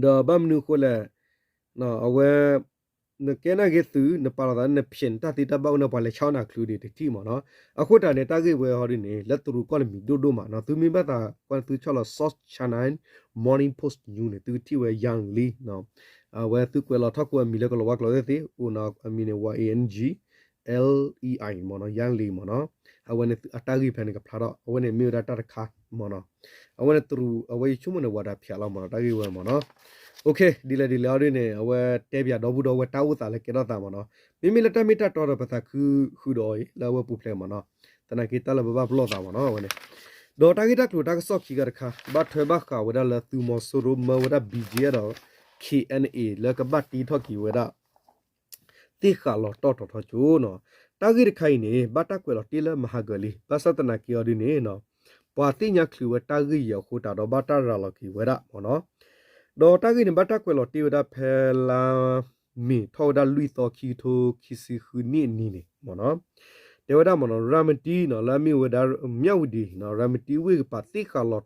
ဒီးဘၣ်မနုၤအဃိလဲၣ်, အဝဲ နကဲနာ်က့ၤသုး နပာ်လီၤသးလၢနဖျဲးနတၢ်သ့တၢ်ဘၣ်အိၣ်န့ၣ် ပှၤလဲၤဆါနၤချုးဒံးတထံၣ်မ့ၢ်နီၤ. အဃိတၢ်န့ၣ် တၢ်ဂ့ၢ်ဝဲဟီဒ်န့ၣ် လၢတရူးကီၢ်န့ၣ်မံၤဒိၣ်ဒိၣ်မးနီၤ. သုမ့ၢ်ဘၣ်သးကွၢ်သုဆီၣ်လီၤ South China Morning Post News န့ၣ် သုကထံၣ်ဝဲ Yang Li အဝဲသုကွဲးလီၤထီၣ်ကွံာ်အမံၤလၢကလီၤဝါကျိာ်သ့ၣ်သ့ၣ် အိၣ်နီၤ အမံၤန့ၣ် ဝါ A N G L E I မ့ၢ်နီၤ Yang Li မ့ၢ်နီၤ. အဝဲန့ၣ်အတၢ်ဂ့ၢ်ဖဲန့ၣ်ကဖျါထီၣ် အဝဲန့ၣ်မ့ၢ်ဝဲဒၣ်တၢ်တခါမ့ၢ်နီၤ. အဝဲန့ၣ်တရူး အဝဲယဆိကမိၣ်န့ၣ် ဝၤဒၣ်ဖၠးလီၤမ့ၢ်နီၤ တၢ်ဂ့ၢ်ဝဲမ့ၢ်နီၤ. ဒ်လဲၣ်ဒ်လဲၣ်အီၤဒ်န့ၣ် အဝဲတဲပၠးဒီပုၢ်ဒီဝဲၢ်တၢ်အိၣ်သးလၢကဲထီၣ်သးမ့ၢ်နီၤ. မ့မ့ၢ်လၢတၢ်မ့ၢ်တၢ်တီဒီးပသးခုဃုာ်ဒီးအီၤလၢအဝဲပူၤဖျဲးမ့ၢ်နီၤ. သနာ်က့တၢ်လၢပဘၣ်ပလီၢ်သးမ့ၢ်နီၤ အဝဲန့ၣ်. ဒီးတၢ်ဂ့ၢ်တၢ်ကျိၤတၢ်ကစီၣ်ခံခါတခါ ဘၣ်ထွဲဘၣ်ဃးဝဲဒၣ်လၢသုးမီၤစိရိၤမၢဝဲဒၣ် ဘံၣ်ကၠံၣ်အဲၣ်ဒီး ခ့ၣ်အဲၣ်အဲၣ် လၢကဘၣ်တ့ထီၣ်က့ၤဝဲဒၣ် သ့ၣ်ဃးလီၤတီၢ်ထီၣ်ထီကၠိနီၤ. တၢ်ဂ့ၢ်တခါအံၤန့ၣ် ဘၣ်တၢ်ကွဲးလီၤတ့ၢ်လၢမဟါကၢၤလံ. ဘၣ်ဆၣ်သနာ်က့အီၤဒ်န့ၣ် ပှၤသ့ၣ်ညါချုးဝဲတၢ်ဂ့ၢ်အံၤအဃိတးဒီး ဘၣ်တၢ်ရၤလီၤက့ၤဝဲဒၣ်မ့ၢ်နီၤ. ဒီးတၢ်ဂ့ၢ်န့ၣ် ဘၣ်တၢ်ကွဲးလီၤတ့ၢ်ဝဲဒၣ်ဖဲလါမ့ၤထီၣ်ဝဲဒၣ်လွံၢ်သီ ခံကထိခံဆံဃုနံၣ်အနံၤန့ၣ်မ့ၢ်နီၤ. တဲဝဲဒၣ်မ့ၢ်နီၤ ရၤမတံနီၤ လၢအမ့ၢ်ဝဲဒၣ် မၠၣ်ဝတံၤနီၤ ရၤမတံဝ့ၢ်ကပၤသ့ၣ်ဃးလီၤတီၢ်ထီၣ်ထီကၠိအံၤ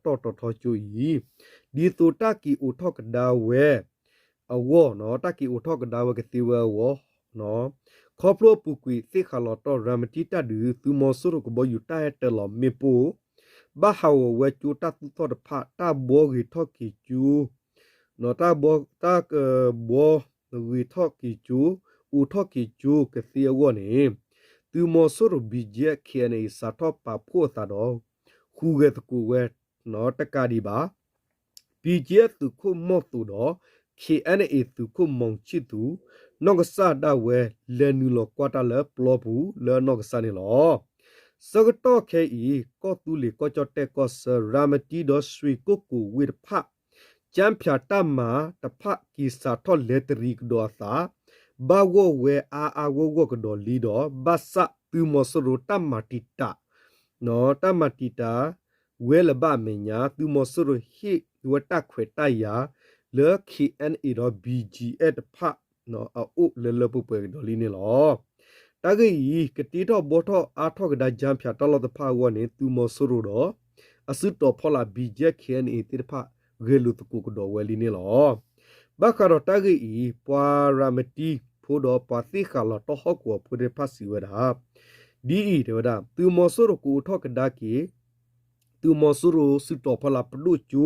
ဒ်သိးတၢ်က့ၤအိးထီၣ်ကဒါဝဲ အဂီၢ်နီၤ တၢ်က့ၤအိးထီၣ်ကဒါဝဲကသ့ဝဲအဂီၢ်, ခီဖျိအပူၤကွံာ်သ့ၣ်ဃးလီၤတီၢ် ရၤမတံတၢ်ဒုး သုးမီၤစိရိၤကဘီယူၤတၢ်ဟဲတၢၤလီၤမ့ၣ်ပိၢ် ဘၣ်ဟးဂီၤဝဲကၠိတၢ်သူၣ်ထီၣ်တဖၣ် တၢ်ဘှီဂ့ၤထီၣ်က့ၤကၠိ တၢ်ဘှီ တၢ်ကဘှီဂ့ၤထီၣ်က့ၤကၠိ အိးထီၣ်က့ၤကၠိကသ့အဂီၢ်န့ၣ် သုးမီၤစိရိၤ ဘံၣ်ကၠံၣ်အဲၣ် ခ့ၣ်အဲၣ်အဲၣ် စးထီၣ်ပာ်ဖှိၣ်အသးဒီး ဟူးဂဲၤသကိးဝဲ တကးဒံးဘၣ် ဘံၣ်ကၠံၣ်အဲၣ်သုးခိၣ်မီၢ်သိးဒီး ခ့ၣ်အဲၣ်အဲၣ်သုးခိၣ်မီၣ်ဆံၣ်သူး နီၢ်ကစၢ်ဒၣ်ဝဲ လဲၤနုာ်လီၤကွၢ်တၢ်လၢပျီပူၤလၢနီၢ်ကစၢ်န့ၣ်လီၤ. ဆၢကတီၢ်ခဲအံၤ ကီၢ်သူလ့ၤကီၢ်ကၠီၣ်တဲၣ်ကီၢ်ဆၢ ရၤမတံဒီး ရွှေကုက္ကို ဝ့ၢ်တဖၣ် ကၠၢဖၠးတၢ်မၤတဖၣ် က့ၤစးထီၣ်လဲၤတရံးကဒီးအသး ဘၣ်ဂီၢ်ဝဲအါအါဂီၢ်ဂီၢ်ကဒီးလံဒီး ဘၣ်ဆၣ်သုးမီၤစိရိၤတၢ်မၤတံာ်တာ် တၢ်မၤတံာ်တာ်ဝဲလၢၤဘၣ်အမဲာ်ညါ သုးမီၤစိရိၤဟ့ၣ်ဝဲတၢ်ခွဲးတၢ်ယာ်လၢ ခ့ၣ်အဲၣ်အဲၣ်ဒီး ဘံၣ်ကၠံၣ်အဲၣ်တဖၣ် အအိၣ်လၢလၢပှဲၤပှဲၤကဒီးလံန့ၣ်လီၤ. တၢ်ဂ့ၢ်အံၤ ကတ့ထီၣ်ဘှီထီၣ်အါထီၣ်ကဒါ ကၠၢဖၠးတၢ်လီၢ်တဖၣ်အဂီၢ်န့ၣ် သုးမီၤစိရိၤဒီး အစုတီၤဖီလာ် ဘံၣ်ကၠံၣ်အဲၣ် ခ့ၣ်အဲၣ်အဲၣ် သ့ၣ်တဖၣ် ဂဲၤလိာ်သကိးကဒီးဝဲလံန့ၣ်လီၤ. ဘၣ်ဃးဒီးတၢ်ဂ့ၢ်အံၤ ပှၤရၤမတံဖိဒီးပှၤသ့ၣ်ဃးလီၤတီၢ်ဟီၣ်ကဝီၤဖိသ့ၣ်တဖၣ်စံးဝဲဒၣ် ဒ်အံၤ တဲဝဲဒၣ် သုးမီၤစိရိၤကအိးထီၣ်ကဒါက့ၤ သုးမီၤစိရိၤစုတီၤဖီလာ်ပဒိၣ်ကၠိ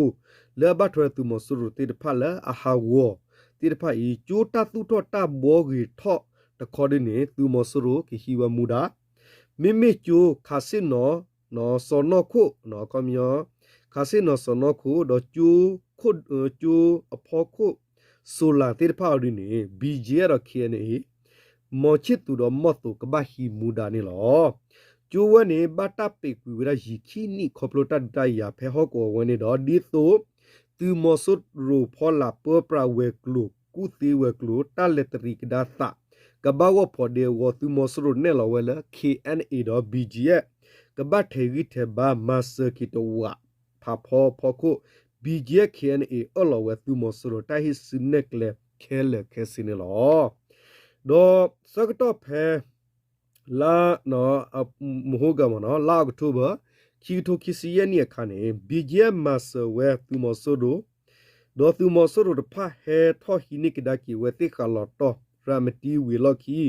လၢအဘၣ်ထွဲသုးမီၤစိရိၤသ့ၣ်တဖၣ်လၢအဟးဂီၤသ့ၣ်တဖၣ်အံၤ ကၠိတၢ်သူၣ်ထီၣ်တၢ်ဘှီဂ့ၤထီၣ်တခီဒ်န့ၣ် သုးမီၤစိရိၤကဟံးဝဲမူဒါ မ့မ့ၢ်ကၠိခးဆ့ၣ်နီၤ စီၤနီၢ်ခိၣ် ခီပညီ ခးဆ့ၣ်နီၤစီၤနီၢ်ခိၣ် ဒီးကၠိ ကၠိအဖီခိၣ် စိၤလၤသ့ၣ်တဖၣ်အီၤဒ်န့ၣ် ဘံၣ်ကၠံၣ်အဲၣ်ဒီး ခ့ၣ်အဲၣ်အဲၣ် မီၣ်ဆံၣ်သူးဒီးမီၢ်သိးကဘၣ်ဟံးမူဒါန့ၣ်လီၤ. ကၠိဝဲန့ၣ် ဘၣ်တၢ်ပဲာ်ကွံာ်ဝဲဒၣ်ယံာ်ခံနံၣ် ခီဖျိတၢ်ဒုးတၢ်ယၤဖဲဟီၣ်ကဝီၤဝဲန့ၣ်ဒီး ဒ်သိး သုးမီၤစိရိၤဖီလာ်ပၢပြးဝဲၤကျိၤ ကူၣ်သ့ဝဲၤကျိၤ တၢ်လဲၤတရံးကဒါသး ကဘၣ်ဂီၢ်ဖိးဒ့အဂီၢ် သုးမီၤစိရိၤနဲၣ်လီၤဝဲလၢ ခ့ၣ်အဲၣ်အဲၣ်ဒီး ဘံၣ်ကၠံၣ်အဲၣ် ကဘၣ်ထဲးဂံၢ်ထဲးဘါမၤစၢၤက့ၤတဝး ဖးဖီဖီခိၣ် ဘံၣ်ကၠံၣ် ခဲအံၤန့ၣ် အၢၣ်လီၤဝဲသုးမီၤစိရိၤတၢ်ဟ့ၣ်စုနဲၣ်ကျဲခဲလၢာ်ခဲဆ့န့ၣ်လီၤ. ဒီးဆၢကတီၢ်ဖဲ လါ မဟိဂၤမ့ၢ်နီၤ လါအီးကထိဘၢၣ် ခံကထိခံဆံယဲၢ်နံၣ်အခါန့ၣ် ဘံၣ်ကၠံၣ် မၤစၢၤဝဲသုးမီၤစိရိၤ ဒီးသုးမီၤစိရိၤတဖၣ် ဟဲထီၣ်ဟံးန့ၢ်ကဒါက့ၤဝဲသ့ၣ်ဃးလီၤတီၢ် ရၤမတံဝ့ၢ်လီၢ်ခံ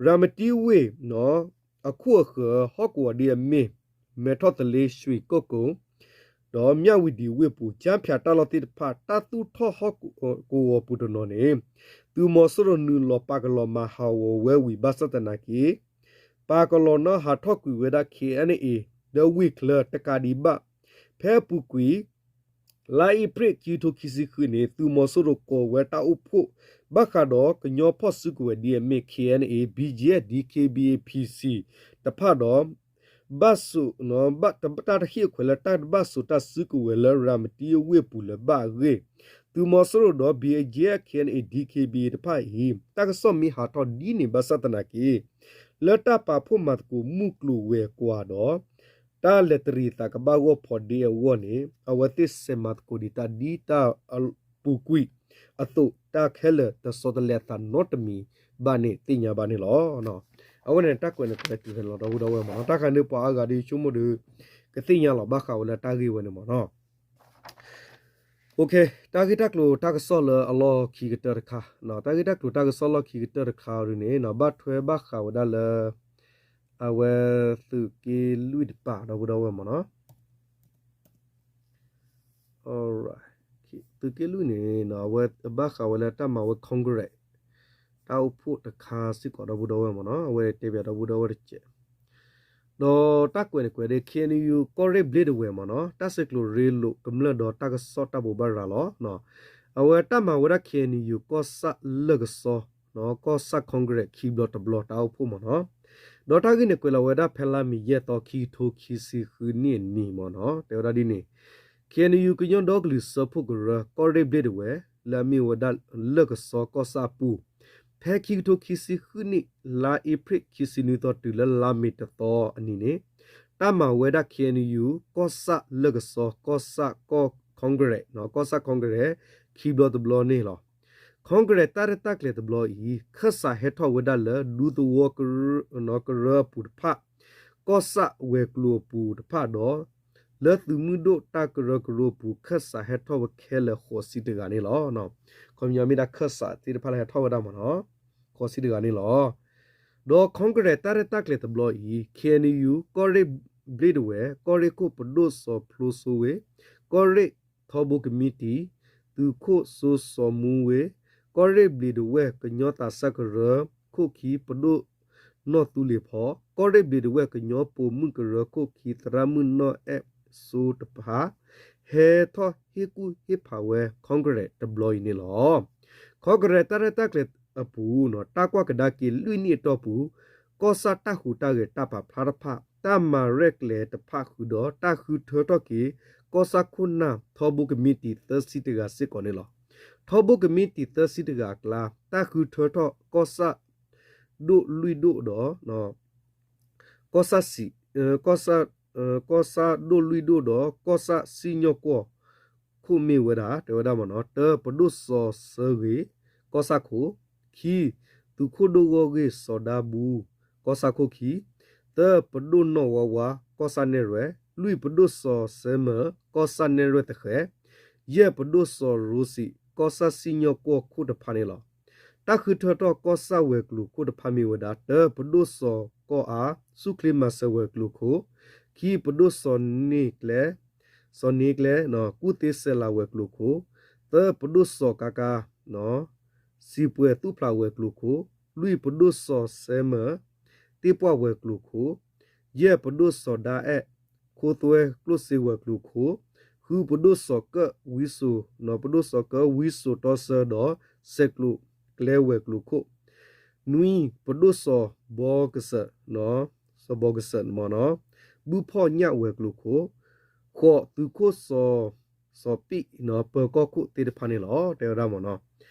ရၤမတံဝ့ၢ် အခိၣ်အဃၢၤ ဟီၣ်ကဝီၤဒ်အမ့ၢ် မဲထီၣ်သလ့ ရွှ့ၣ်ကိၣ်ကိၣ် ဒီးမၠၣ်ဝတံၣ်ဝ့ၢ်ပူၤ ကၠါဖၠးတၢ်လီၢ်သ့ၣ်တဖၣ် တၢ်သူၣ်ထီၣ်ဟီၣ်ကဝီၤပူၤတနီၤန့ၣ် သုးမီၤစိရိၤနုာ်လီၤပာ်ကလီၤမၤဟးဂီၤဝဲဝံၤ ဘၣ်ဆၣ်သနာ်က့ ပာ်ကလီၤနီၣ်ဟးထီၣ်ကွံာ်ဝဲဒၣ် ခဲအံၤန့ၣ် လၢဝ့ၢ်ချၢတကးဒံးဘၣ် ဖဲအပူၤကွံာ် လါအ့ဖြ့ၣ် ခံကထိခံဆံဃုန့ၣ် သုးမီၤစိရိၤကိးဝဲတၢ်အိၣ်ဖှိၣ် ဘၣ်ဃးဒီးကညီဖီၣ်စုကဝဲၤဒ်အမ့ၢ် ခဲအံၤန့ၣ် ဘံၣ်ကၠံၣ် ဒီး ခဲအံၤ ဘံၣ်အ့ၣ်ပံၣ်စံၣ် တဖၣ်ဒီး ဘၣ်စိာ် တၢ်တဟ့ၣ်အခွဲးလၢတၢ်ဘၣ်စိာ်တၢ်စုကဝဲၤလၢ ရၤမတံဝ့ၢ်ပူၤလၢၤဘၣ်အဂ့ၢ် သုးမီၤစိရိၤဒီး ဘံၣ်ကၠံၣ် ခဲအံၤန့ၣ် ဒီး ခဲအံၤ ဘံၣ်အ့ၣ်ပံၣ်စံၣ် တဖၣ်အံၤ တၢ်ကစီၣ်မ့ၢ်ဟးထီၣ်ဒ်န့ၣ် ဘၣ်ဆၣ်သနာ်က့ လၢတၢ်ပာ်ဖှိၣ်မၤသကိးမုၢ်ကျိၤဝဲၤကွာ်ဒီး တၢ်လဲၤတရံးသးကဘၣ်ဂီၢ်ဖီဒ့အဂီၢ်န့ၣ် အဝဲသ့ၣ်ဆဲးမၤသကိးဒံးတၢ်ဒ်တၢ်ပူၤကွံာ်အသိး တၢ်ခဲလၢာ်တဆီတလဲအသးနီတမံၤဘၣ်န့ၣ် သ့ၣ်ညါဘၣ်န့ၣ်လီၤ. အဝဲန့ၣ်တၢ်ကွဲးန့ၣ် ကွဲးတုၤဖဲလီၤ ဒီပုၢ်ဒီဝဲၢ်မ့ၢ်နီၤ တၢ်ခါန့ၣ်ပှၤအါဂၤဒီးဆိကမိၣ်ဒီး ကသ့ၣ်ညါလီၤ ဘၣ်ဃးဝဲလၢတၢ်ဂ့ၢ်ဝဲန့ၣ်မ့ၢ်နီၤ တၢ်ဂ့ၢ်တၢ်ကျိၤတၢ်ကစီၣ်လၢအလီၢ်ခံကတၢၢ်တခါ, တၢ်ဂ့ၢ်တၢ်ကျိၤတၢ်ကစီၣ်လီၢ်ခံကတၢၢ်တခါဒ်န့ၣ် ဘၣ်ထွဲဘၣ်ဃးဝဲဒၣ်လၢ အဝဲသုးက့လွံၢ်တပၤ ဒီပုၢ်ဒီဝဲၢ်မ့ၢ်နီၤ သုးက့လွံၢ်န့ၣ် အဝဲဘၣ်ဃးဝဲလၢတၢ်မၤဝဲ Congress တၢ်အိၣ်ဖှိၣ်တခါစ့ၢ်ကီး ဒီပုၢ်ဒီဝဲၢ်မ့ၢ်နီၤ အဝဲတဲဘၣ်ဒီပုၢ်ဒီဝဲၢ်တကဲး ဒီးတၢ်ကွဲးန့ၣ်ကွဲးဒီး KNU ကီၢ်ရ့ၣ်ဘျ့ဒဝဲးမ့ၢ်နီၤ တၢ်ဆဲးကျိးရ့လိာ်ကမျၢၢ်ဒီးတၢ်ကစီၣ်တၢ်ဘိးဘၣ်ရၤလီၤ. အဝဲတၢ်မၤဝဲဒၣ် KNU ကီၢ်ဆၣ်လၢၢ်ကစီ ကီၢ်ဆၣ် Congress ခံဘျီတဘျီတၢ်အိၣ်ဖှိၣ်မ့ၢ်နီၤ ဒီးတၢ်ဂ့ၢ်န့ၣ်ကွဲးလီၤဝဲဒၣ်ဖဲလါမ့ၤယဲၢ်သီ ခံကထိခံဆံဃုနံၣ်အနံၤမ့ၢ်နီၤ တဲဝဲဒၣ်ဒ်န့ၣ် KNU ကညီဒီကလုာ်စၢဖှိၣ်ကရၢ ကီၢ်ရ့ၣ်ဘျ့ဒဝဲး လၢအမ့ၢ်ဝဲဒၣ်လၢၢ်ကစီကီၢ်ဆၣ်အပူၤ ဖဲခံကထိခံဆံဃုနံၣ် လါအ့ဖြ့ၣ်ခံဆံနွံသီတုၤလၢလါမ့ၤတသီအနံၤန့ၣ် တၢ်မၤဝဲဒၣ် KNU ကီၢ်ဆၣ်လၢၢ်ကစီ ကီၢ်ဆၣ်ကီၢ် Congress ကီၢ်ဆၣ် Congress ခံဘျီတဘျီန့ၣ်လီၤ. Congress တၢ်ရဲၣ်တၢ်ကျဲၤတဘျီအံၤ ခၢၣ်စးဟဲထီၣ်ဝဲဒၣ်လၢဒူသဝီကရၢအပူၤတဖၣ် ကီၢ်ဆၣ်ဝဲၤကျိၤအပူၤတဖၣ်ဒီး လၢသုးမုၢ်ဒိၣ်တၢ်ကရၢကရိအပူၤ ခၢၣ်စးဟဲထီၣ်ဝဲခဲလၢာ်ဃိးဆံတဂၤန့ၣ်လီၤ. ခီပညီမ့ၢ်ဒၣ်ခၢၣ်စးသ့ၣ်တဖၣ်လၢဟဲထီၣ်ဝဲဒၣ်မ့ၢ်နီၤ ဃိးဆံတဂၤန့ၣ်လီၤ. ဒီး Congress တၢ်ရဲၣ်တၢ်ကျဲၤတဘျီအံၤ KNU ကီၢ်ရ့ၣ်ဘျ့ဒဝဲး ကီၢ်ရ့ၣ်ခိၣ်ပဒိၣ်စီၤဖျိစိဝ့ ကီၢ်ရ့ၣ်ထီဘိကမံးတံာ် သုးခိၣ်စိစီၤမူဝ့ ကီၢ်ရ့ၣ်ဘျ့ဒဝဲးကညီသးစၢ်ကရၢခိၣ်ခံပဒိၣ်နီၢ်သူလ့ၤဖီ ကီၢ်ရ့ၣ်ဘျ့ဒဝဲးကညီပိာ်မုၣ်ကရၢခိၣ်ခံသရၣ်မုၣ်နီၢ်အဲၣ်စိတဖၣ် ဟဲထီၣ်ဟ့ၣ်ကူၣ်ဟ့ၣ်ဖးဝဲ Congress တဘျီအံၤန့ၣ်လီၤ. Congress တၢ်ရဲၣ်တၢ်ကျဲၤအပူၤ တၢ်ကွၢ်ကဒါက့ၤလွံၢ်နံၣ်အတီၢ်ပူၤ ကီၢ်ဆၣ်တၢ်ဟူးတၢ်ဂဲၤတၢ်ပာ်ဖျါတဖၣ် တၢ်မၤရဲၣ်ကျဲၤတဖၣ်ဃုာ်ဒီး တၢ်ဃုထၢထီၣ်က့ၤ ကီၢ်ဆၣ်ခိၣ်နၢ်ထီဘိကမံးတံာ်သၢဆံတဂၤစ့ၢ်ကီးန့ၣ်လီၤ. ထီဘိကမံးတံာ်သၢဆံတဂၤအကျါ တၢ်ဃုထၢထီၣ်ကီၢ်ဆၣ်ဒိၣ်လွံၢ်ဒိၣ်ဒီး ကီၢ်ဆၣ်စံၣ် ကီၢ်ဆၣ်ဒိၣ်လွံၢ်ဒိၣ်ဒီး ကီၢ်ဆၣ်စံၣ်ညီၣ်ကွီၢ်ခိၣ်မ့ၢ်ဝဲဒၣ် တဲဝဲဒၣ်မ့ၢ်နီၤ တၢ ပဒိၣ်စီၤစၢဂ့ၤ ကီၢ်ဆၣ်ခိၣ်, ခံ သုးခိၣ်ဒိၣ်ဂီၢ်ဂ့ၢ်စီၤဒါဘူ ကီၢ်ဆၣ်ခိၣ်ခံ, သၢ ပဒိၣ်နီၢ်ဝါဝါ ကီၢ်ဆၣ်နဲၣ်ရွဲၣ်, လွံၢ် ပဒိၣ်စီၤစဲမၢၣ် ကီၢ်ဆၣ်နဲၣ်ရွဲၣ်သဃဲၤ, ယဲၢ် ပဒိၣ်စီၤရိစံၣ် ကီၢ်ဆၣ်စံၣ်ညီၣ်ကွီၢ်ခိၣ်တဖၣ်န့ၣ်လီၤ. တၢ်ဃုထၢထီၣ်ကီၢ်ဆၣ်ဝဲၤကျိၤခိၣ်တဖၣ်မ့ၢ်ဝဲဒၣ် တၢ ပဒိၣ်စီၤကီၢ်အါ ဆူၣ်ချ့မၤစၢၤဝဲၤကျိၤခိၣ်, ခံ ပဒိၣ်စီၤန့ၢ်ကျဲ စီၤန့ၢ်ကျဲ ကူၣ်သ့စဲးလၤဝဲၤကျိၤခိၣ်, သၢ ပဒိၣ်စီၤကါကါ စံးပှဲၤသူၣ်ဖျးဝဲၤကျိၤခိၣ်, လွံၢ် ပဒိၣ်စီၤစဲမၢၣ် သ့ၣ်ပှၢ်ဝဲၤကျိၤခိၣ်, ယဲၢ် ပဒိၣ်စီၤဒါအဲၣ် ခိသွဲကျိၣ်စ့ဝဲၤကျိၤခိၣ်, ဃု ပဒိၣ်စီၤကၢၣ်ဝံစိၤ ပဒိၣ်စီၤကၢၣ်ဝံစိၤတီဆၢဒီး ဆဲးကျိးကျဲဝဲၤကျိၤခိၣ်, နွံ ပဒိၣ်စီၤဘီကစၢၢ် စီၤဘီကစၢၢ်မ့ၢ်နီၤ ဘုဖီၣ်ညၣ်ဝဲၤကျိၤခိၣ်, ဃိး သုးခိၣ်စီၤ စီၤပံၣ် ပၢၤကီၢ်ခိၣ်သ့ၣ်တဖၣ်န့ၣ်လီၤ တဲဝဲဒၣ်မ့ၢ်နီၤ.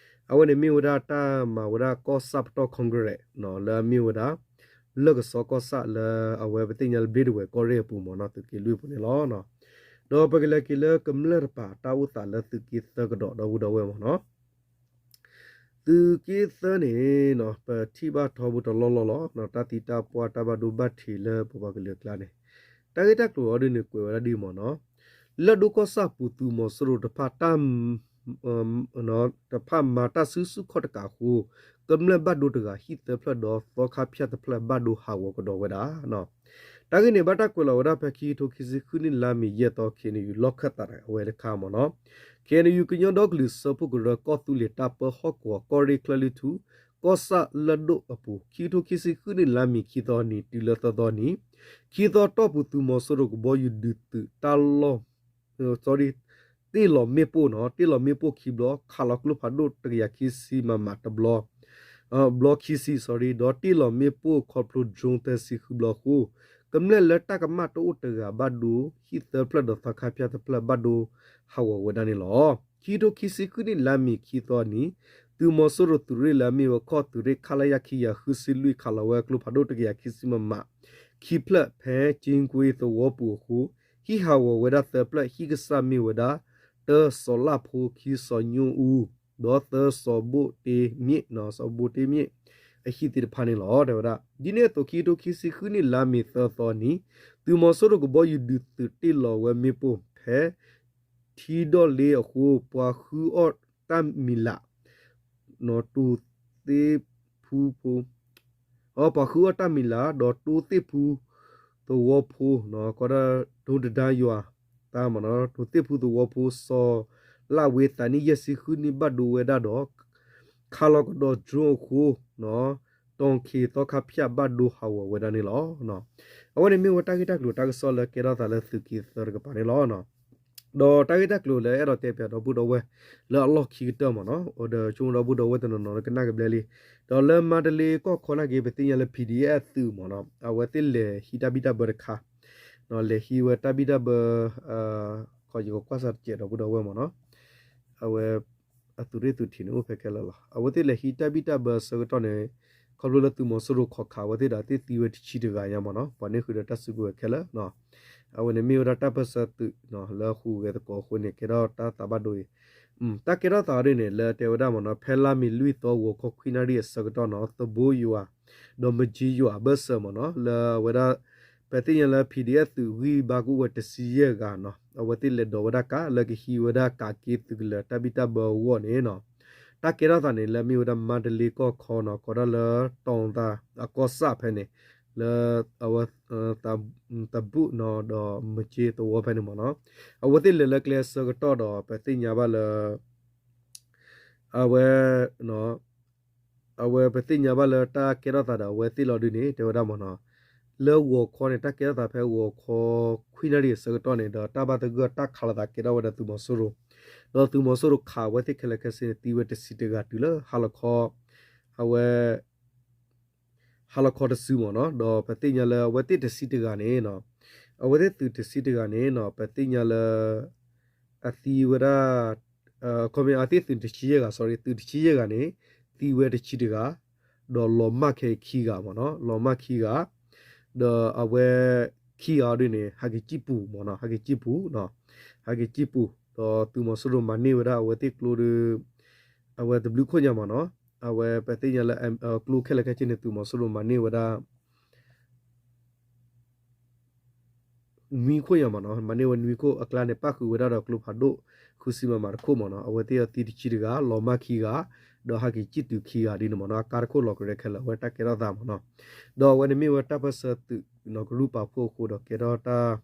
အဝဲန့ၣ်မ့ၢ်ဝဲဒၣ်တၢ်မၤဝဲဒၣ်ကီၢ်ဆၣ်ပတီၢ် Congress လၢအမ့ၢ်ဝဲဒၣ် လၢၢ်ကစီကီၢ်ဆၣ်လၢအဝဲပသ့ၣ်ညါလၢဘျ့ဒဝဲးကီၢ်ရ့ၣ်အပူၤမ့ၢ်နီၤ သုးက့လွံၢ်အပူၤန့ၣ်လီၤ. ဒီးပကလဲၤက့ၤလၢကမျၢၢ်တပၤ တၢ်အိၣ်သးလၢသုးက့သၢကဒီး ဒီပုၢ်ဒီဝဲၢ်မ့ၢ်နီၤ. သုးက့သၢန့ၣ် ပထံၣ်ဘၣ်ထီဘိတလီၢ်လီၢ်လီၤ. တၢ်သံတၢ်ပှၢ်တၢ်ဘၣ်ဒိဘၣ်ထံးလၢပပှၤကလုာ်အကျါန့ၣ် တၢ်ဂ့ၢ်တၢ်ကျိၤအီၤဒ်န့ၣ် ကွဲးဝဲဒၣ်ဒ်အံၤမ့ၢ်နီၤ. လၢၢ်ဒိၣ်ကီၢ်ဆၣ်ပူၤ သုးမီၤစိရိၤတဖၣ် တဖၣ်မၤတၢ်စုဆူၣ်ခီၣ်တကးအဃိ ကမျၢၢ်ဘၣ်ဒိတဂၤဟံၣ်သၢဖျၢၣ်ဒီးသီခါဖၠၣ်တဖျၢၣ်ဘၣ်ဒိဟးဂီၤကဒီးဝဲဒၣ်. တၢ်ဂ့ၢ်န့ၣ် ဘၣ်တၢ်ကွဲးလီၤဝဲဒၣ်ဖဲခံကထိခံဆံဃုနံၣ် လါမ့ၤယဲၢ်သီ ခ့ၣ်အဲၣ်ယူၣ် လီၢ်ခၢၣ်သးဝဲတခါမ့ၢ်နီၤ. ခ့ၣ်အဲၣ်ယူၣ် ကညီဒီကလုာ်စၢဖှိၣ်ကရၢ ကီၢ်သူလ့ၤတၢ်ပၢဟီၣ်ကဝီၤ ကီၢ်ရ့ၣ်ချၢၣ်လွံၢ်ထူၣ် ကီၢ်ဆၣ်လၢၢ်ဒိၣ်အပူၤ ခံကထိခံဆံဃုနံၣ် လါမ့ၤခံသီနံၤ တုၤလၢသၢသီနံၤ ခံသီတီၢ်ပူၤ သုးမီၤစိရိၤကဘီယူၤဒုးသုးတၢ်လီၢ် တ့ၢ်လီၤမ့ၣ်ပိၢ်နီၤ, တ့ၢ်လီၤမ့ၣ်ပိၢ်ခံဘျီ ခးလီၤကျိဖးဒိၣ်တကယၤခံဆံ မမ တဘျီ ဘျီခံဆံ sorry ဒီးတ့ၢ်လီၤမ့ၣ်ပိၢ်ခီဖျိ drone သၢဆံဃုဘျီအဃိ ကမျၢၢ်လၢတၢ်ကမၣ်တအိၣ်တဂၤဘၣ်ဒိ ဟံၣ်သၢဖျၢၣ်ဒီးသီခါဖၠၣ်တဖျၢၣ်ဘၣ်ဒိဟးဂီၤဝဲဒၣ်န့ၣ်လီၤ. ခံကထိခံဆံဃုနံၣ် လါမ့ၤခံသီနံၤ သုးမီၤစိရိၤသုးရ့ၣ်လၢအမ့ၢ်ဝဲခီၣ်သုးရ့ၣ် ခလရ ခံကယၤဃုဆံလွံၢ် ခးလီၤဝဲကျိဖးဒိၣ်တကယၤခံဆံ မမ ခံဖျၢၣ် ဖဲကၠ့ကွ့သဝီပူၤအဃိ ဟံၣ်ဟးဂီၤဝဲဒၣ်သၢဖျၢၣ် ဟံၣ်ကစၢ်မ့ၢ်ဝဲဒၣ် တၢ စီၤလၣ်ဖိ ခံ စီၤညိၣ်အူ ဒီးသၢ စီၤဘိၣ်တ့မ့ၣ် စီၤဘိၣ်တ့မ့ၣ် အဟံၣ်သ့ၣ်တဖၣ်န့ၣ်လီၤ တဲဝဲဒၣ်. ဒ်န့ၣ်အသိး ခံကထိခံဆံဃုနံၣ် လါမ့ၤသၢသီနံၤ သုးမီၤစိရိၤကဘီယူၤဒုးသုးတ့ၢ်လီၤဝဲမ့ၣ်ပိၢ်ဖဲ ထံဒီၣ်လ့အဃိ ပှၤဃုအီၣ်တၢ်မံၤလၢ် တိၤသ့ၣ်ဖူဖိ ပှၤဃုအီၣ်တၢ်မံၤလၢ် ဒီးတိၤသ့ၣ်ဖူသဝီဖိ ကီးဒၣ် ဒိတဒါယွၤ တၢ်မ့ၢ်နီၤ တိၤသ့ၣ်ဖူသဝီဖိ စီၤလၣ်ဝ့သးနံၣ်ယဲၢ်ဆံဃုနံၣ် ဘၣ်ဒိဝဲဒၣ်ဒီး ခးလီၤကဒီး drone အဃိ တီၣ်ခ့သီခါဖၠၣ်ဘၣ်ဒိဟးဂီၤဝဲဒၣ်န့ၣ်လီၤ. အဝဲန့ၣ်မ့ၢ်ဝဲတၢ်ဂ့ၢ်တၢ်ကျိၤတၢ်ကစီၣ်လၢကဲထီၣ်သးလၢသုးက့သၢတကပၤန့ၣ်လီၤ. ဒီးတၢ်ဂ့ၢ်တၢ်ကျိၤလၢအဲၣ်ဒိးတဲပၠးဒီပုၢ်ဒီဝဲၢ် လၢအလီၢ်ခံကတၢၢ်မ့ၢ်နီၤ ဒီးဆိကမိၣ်ဒီပုၢ်ဒီဝဲၢ်တနီၤနီၤကနၣ်ကဘျဲလံ. ဒီးလၢမါတလ့ကီၢ်ခီနာ်က့ ပသ့ၣ်ညါလၢ PDF သုးမ့ၢ်နီၤ အဝဲသ့ၣ်လဲၤဟံးတၢ်ဘံၣ်တၢ်ဘၢတခါ လဲၤဟံးဝဲတၢ်ဘံၣ်တၢ်ဘၢ ခီယကကွၢ်စၢ်တစဲးဒီပုၢ်ဒီဝဲၢ်မ့ၢ်နီၤ အဝဲ အသုးရ့ၣ်သုးထံးန့ၣ်အိၣ်ဖဲခဲလၢာ်လီၤ. အဝဲသ့ၣ်လဲၤဟံးတၢ်ဘံၣ်တၢ်ဘၢအဆၢကတီၢ်န့ၣ် ခီဖျိလၢသုးမီၤစိရိၤခိးခးအဝဲသ့ၣ်ဒီး သ့ၣ်သံဝဲတဆံတဂၤညါမ့ၢ်နီၤ ပှၤန့ၢ်ဃုာ်ဒီးတၢ်စုကဝဲၤခဲလၢာ် အဝဲန့ၣ်မ့ၢ်ဝဲဒၣ်တၢ်ပၢၢ်ဆၢသုး လၢဟူးဂဲၤသကိးအဃိန့ၣ် ကဲထီၣ်တၢ်သးဘၣ်ဒိအံၤ တၢ်ကဲထီၣ်သးအီၤဒ်န့ၣ် လၢတဲဝဲဒၣ်မ့ၢ်နီၤ ဖဲလါမ့ၤလွံၢ်သီ ဂီၤခီခွံနၣ်ရံၣ်အဆၢကတီၢ်နီၤ သဘိယွၤ ဒီးမၠ့ယွၤအဘၢၣ်စၢၤမ့ၢ်နီၤ လၢအဝဲဒၣ် ပသ့ၣ်ညါလၢ PDF သုးဂံၢ်ဘါကအိၣ်ဝဲတဆံယဲၢ်ဂၤနီၤ အဝဲသ့ၣ်လဲၤဒိးဝဲဒၣ်ကး လၢကဟံးဝဲဒၣ်ကးက့သုးကလၢၤတၢ်ဘံၣ်တၢ်ဘၢအဂီၢ်န့ၣ်နီၤ တၢ်ကဲထီၣ်သးန့ၣ် လၢမ့ၢ်ဝဲဒၣ်မါတလ့ကီၢ်ခီနီၤ ကီးဒၣ်လၢတီၤသးအကီၢ်ဆၣ်ဖဲန့ၣ် လၢအဝဲ သဘိနီၤ ဒီးမၠ့သဝီဖဲန့ၣ်မ့ၢ်နီၤ အဝဲသ့ၣ်လဲၤလၢကျဲအဆၢကတီၢ်ဒီး ပသ့ၣ်ညါဘၣ်လၢ အဝဲ အဝဲပသ့ၣ်ညါဘၣ်လၢတၢ်ကဲထီၣ်သးဒီးအဝဲသ့ၣ်လီၤဒုန့ၣ် တဲဝဲဒၣ်မ့ၢ်နီၤ လၢဂီၤခီန့ၣ် တၢ်ကဲထီၣ်သးဖဲဂီၤခီ ခွံနၣ်ရံၣ်အဆၢကတီၢ်န့ၣ် ဒီးတၢ်ဘၣ်သဂၢၢ်တၢ်ခးလိာ်သးကဲထီၣ်ဝဲဒီးသုးမီၤစိရိၤ ဒီးသုးမီၤစိရိၤခးအဝဲသ့ၣ်ခဲလၢာ်ခဲဆ့န့ၣ် သံဝဲတဆံတဂၤတုၤလၢဟါလီၤခီ အဝဲ ဟါလီၤခီတစုမ့ၢ်နီၤ ဒီးပသ့ၣ်ညါလၢအဝဲသ့ၣ်တဆံတဂၤန့ၣ် အဝဲသ့ၣ်သုးတဆံတဂၤန့ၣ်နီၤ ပသ့ၣ်ညါလၢ အသံဝဲဒၣ် ခီမ့ၢ်အဝဲသ့ၣ်သုးတဆံယဲၢ်ဂၤ sorry သုးတဆံယဲၢ်ဂၤန့ၣ် သံဝဲတဆံတဂၤ ဒီးလီၤမၢ်ခဲခံဂၤမ့ၢ်နီၤ လီၤမၢ်ခံဂၤ ဒီးအဝဲခံဂၤအီၤဒုန့ၣ် ဟးက့ၤစံၣ်ပူၤမ့ၢ်နီၤ ဟးက့ၤစံၣ်ပူၤ ဟးက့ၤစံၣ်ပူၤ ဒီးသုးမီၤစိရိၤမၤန့ၢ်ဝဲဒၣ်အဝဲသ့ၣ်ကျိဒီး အဝဲတဘျုးခိၣ်ညါမ့ၢ်နီၤ အဝဲပသ့ၣ်ညါလၢ ကျိခဲလၢာ်ခဲဆ့န့ၣ် သုးမီၤစိရိၤမၤန့ၢ်ဝဲဒၣ် နွံခိၣ်ညါမ့ၢ်နီၤ မၤန့ၢ်ဝဲနွံခိၣ်အကျါန့ၣ် ပၣ်ဃုာ်ဝဲဒၣ်ဒီးကျိဖးဒိၣ် ဃုဆံ မမ တခိၣ်မ့ၢ်နီၤ အဝဲသ့ၣ်အီၤသံတဆံတဂၤ လီၤမၢ်ခံဂၤ ဒီးဟးက့ၤစံၣ်တုၤခံဂၤဒ်န့ၣ်မ့ၢ်နီၤ အကါတခိၣ်လီၤကရဲခဲလၢာ် အဝဲတၢ်ကဲထီၣ်သးမ့ၢ်နီၤ ဒီးအဝဲန့ၣ်မ့ၢ်ဝဲတၢ်ပၢၢ်ဆၢသုးနီၤ ကရူၢ်ပာ်ဖှိၣ်အဃိဒီးကဲထီၣ်တၢ်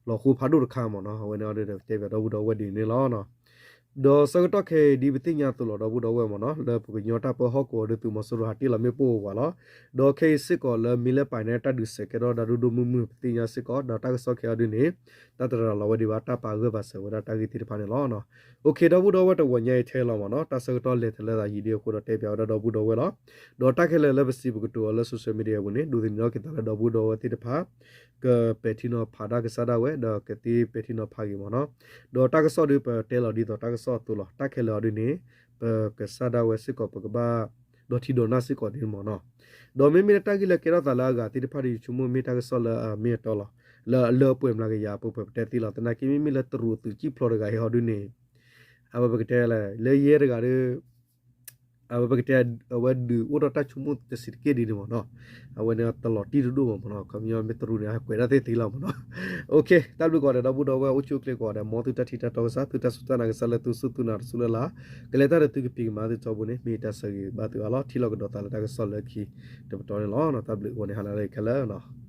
လီၤဃိဖးဒိၣ်တခါမ့ၢ်နီၤ အဝဲန့ၣ်အီၤဒီးတဲပၠးဒီပုၢ်ဒီဝဲၢ်ဒ်န့ၣ်လီၤ ဒီးဆၢကတီၢ်ခဲအံၤ ဒ်ပသ့ၣ်ညါအသိးလီၤဒီပုၢ်ဒီဝဲၢ်မ့ၢ်နီၤ လၢပကညီတၢ်ပၢဟီၣ်ကဝီၤဒီးသုးမီၤစိရိၤဟးတ့ၢ်လီၤမ့ၣ်ပိၢ်ဝးလီၤ ဒီးခဲအံၤစ့ၢ်ကီးလၢမ့ၢ်လၢပာ်န့ၣ်တၢ်ဒုးစဲးကဲထီၣ်ဒၣ်ဒိၣ်ဒိၣ်မုၢ်မုၢ် ပသ့ၣ်ညါစ့ၢ်ကီး ဒီးတၢ်ကစီၣ်ခဲအံၤဒ်န့ၣ် တၢ်တရၤလီၤဝဲဒံးဘၣ် တၢ်ပာ်ဂၢၢ်ပာ်စၢၤဝဲဒၣ်တၢ်ဂ့ၢ်သ့ၣ်တဖၣ်န့ၣ်လီၤ အိၣ်ခ့ ဒီပုၢ်ဒီဝဲၢ်တဝီၤညါအံၤထဲလီၤမ့ၢ်နီၤ တၢ်ဆၢကတီၢ်လဲၤတလၢသးယံာ်ဒ်အဃိဒီးတဲပၠးဝဲဒၣ်ဒီပုၢ်ဒီဝဲၢ်လီၤ ဒီးတၢ်ခဲလၢာ်လၢပစံးပကတိၤအီၤလၢ social media အပူၤန့ၣ် ဒိးသန့ၤထီၣ်က့ၤသးလၢဒီပုၢ်ဒီဝဲၢ်သ့ၣ်တဖၣ် ကပဲာ်ထံနီၤဖးတၢ်ကစၢ်ဒၣ်ဝဲ ဒီးကသ့ပဲာ်ထံနီၤဖးက့ၤမ့ၢ်နီၤ ဒီးတၢ်ကစီၣ်ဒုးပတဲလီၤဒ်သိးတၢ်ကစီၣ်အသိးလီၤ တၢ်ခဲလၢာ်အီၤဒုးန့ၣ် ပကစၢ်ဒၣ်ဝဲစ့ၢ်ကီး ပကဘၣ်ဒီးထံဒီးနၢ်စ့ၢ်ကီးဒ်န့ၣ်မ့ၢ်နီၤ ဒီးမ့မ့ၢ်လၢတၢ်ဂ့ၢ်လၢကဲထီၣ်သးလၢအဂၤသ့ၣ်တဖၣ်ဒီး ယဆိကမိၣ်မ့ၢ်တၢ်ကစီၣ်လၢအမ့ၢ်အတီလီၤ လၢအလၢအပှဲၤမျးကယၤ ပှဲၤပှဲၤပတဲသ့လီၤ. သနာ်က့မ့မ့ၢ်လၢတရူးသုးကံၣ်ဖျိးတဂၤဟဲဟီဒုန့ၣ် အဝဲပကတဲလဲၣ် လၢယဲတဂၤဒီး အဝဲပကတဲ အဝဲဒုးအိၣ်ထီၣ်တၢ်ဆိကမိၣ်တဆံးတက့ၢ်ဒ်န့ၣ်မ့ၢ်နီၤ. အဝဲန့ၣ်တလီၤတံၢ်တဒိၣ်မးမ့ၢ်နီၤ. ခီပညီမ့ၢ်တရူးန့ၣ် ဟဲကွဲးတၢ်သ့သ့လီၤမ့ၢ်နီၤ. တၢ်ဘျုးကိးဂၤဒဲး ဒီပုၢ်ဒီဝဲၢ်အိၣ်ဆူၣ်အိၣ်ချ့ကိးဂၤဒဲး မ်သုတၢ်ထံၣ်တၢ်တီကစၢ် သုတၢ်စူၢ်တၢ်နာ်ကစၢ်လၢသုစူၢ်သုနာ်တစူၢ်လၢ်လၢ် ကလဲၤတၢ်ဒီးသုကဖံးကမၤသုထီဘိန့ၣ် မ့ၢ်တၢ်ဆၢဂ့ၤဘၣ်သုအါလီၤ. ထံၣ်လိာ်ကဒီးသးလၢတၢ်ကစီၣ်လၢခံတပတီၢ်န့ၣ်လီၤ. တၢ်ဘျုးအိၣ်န့ၣ် ဟါနၤလၢခဲလၢာ်နီၤ.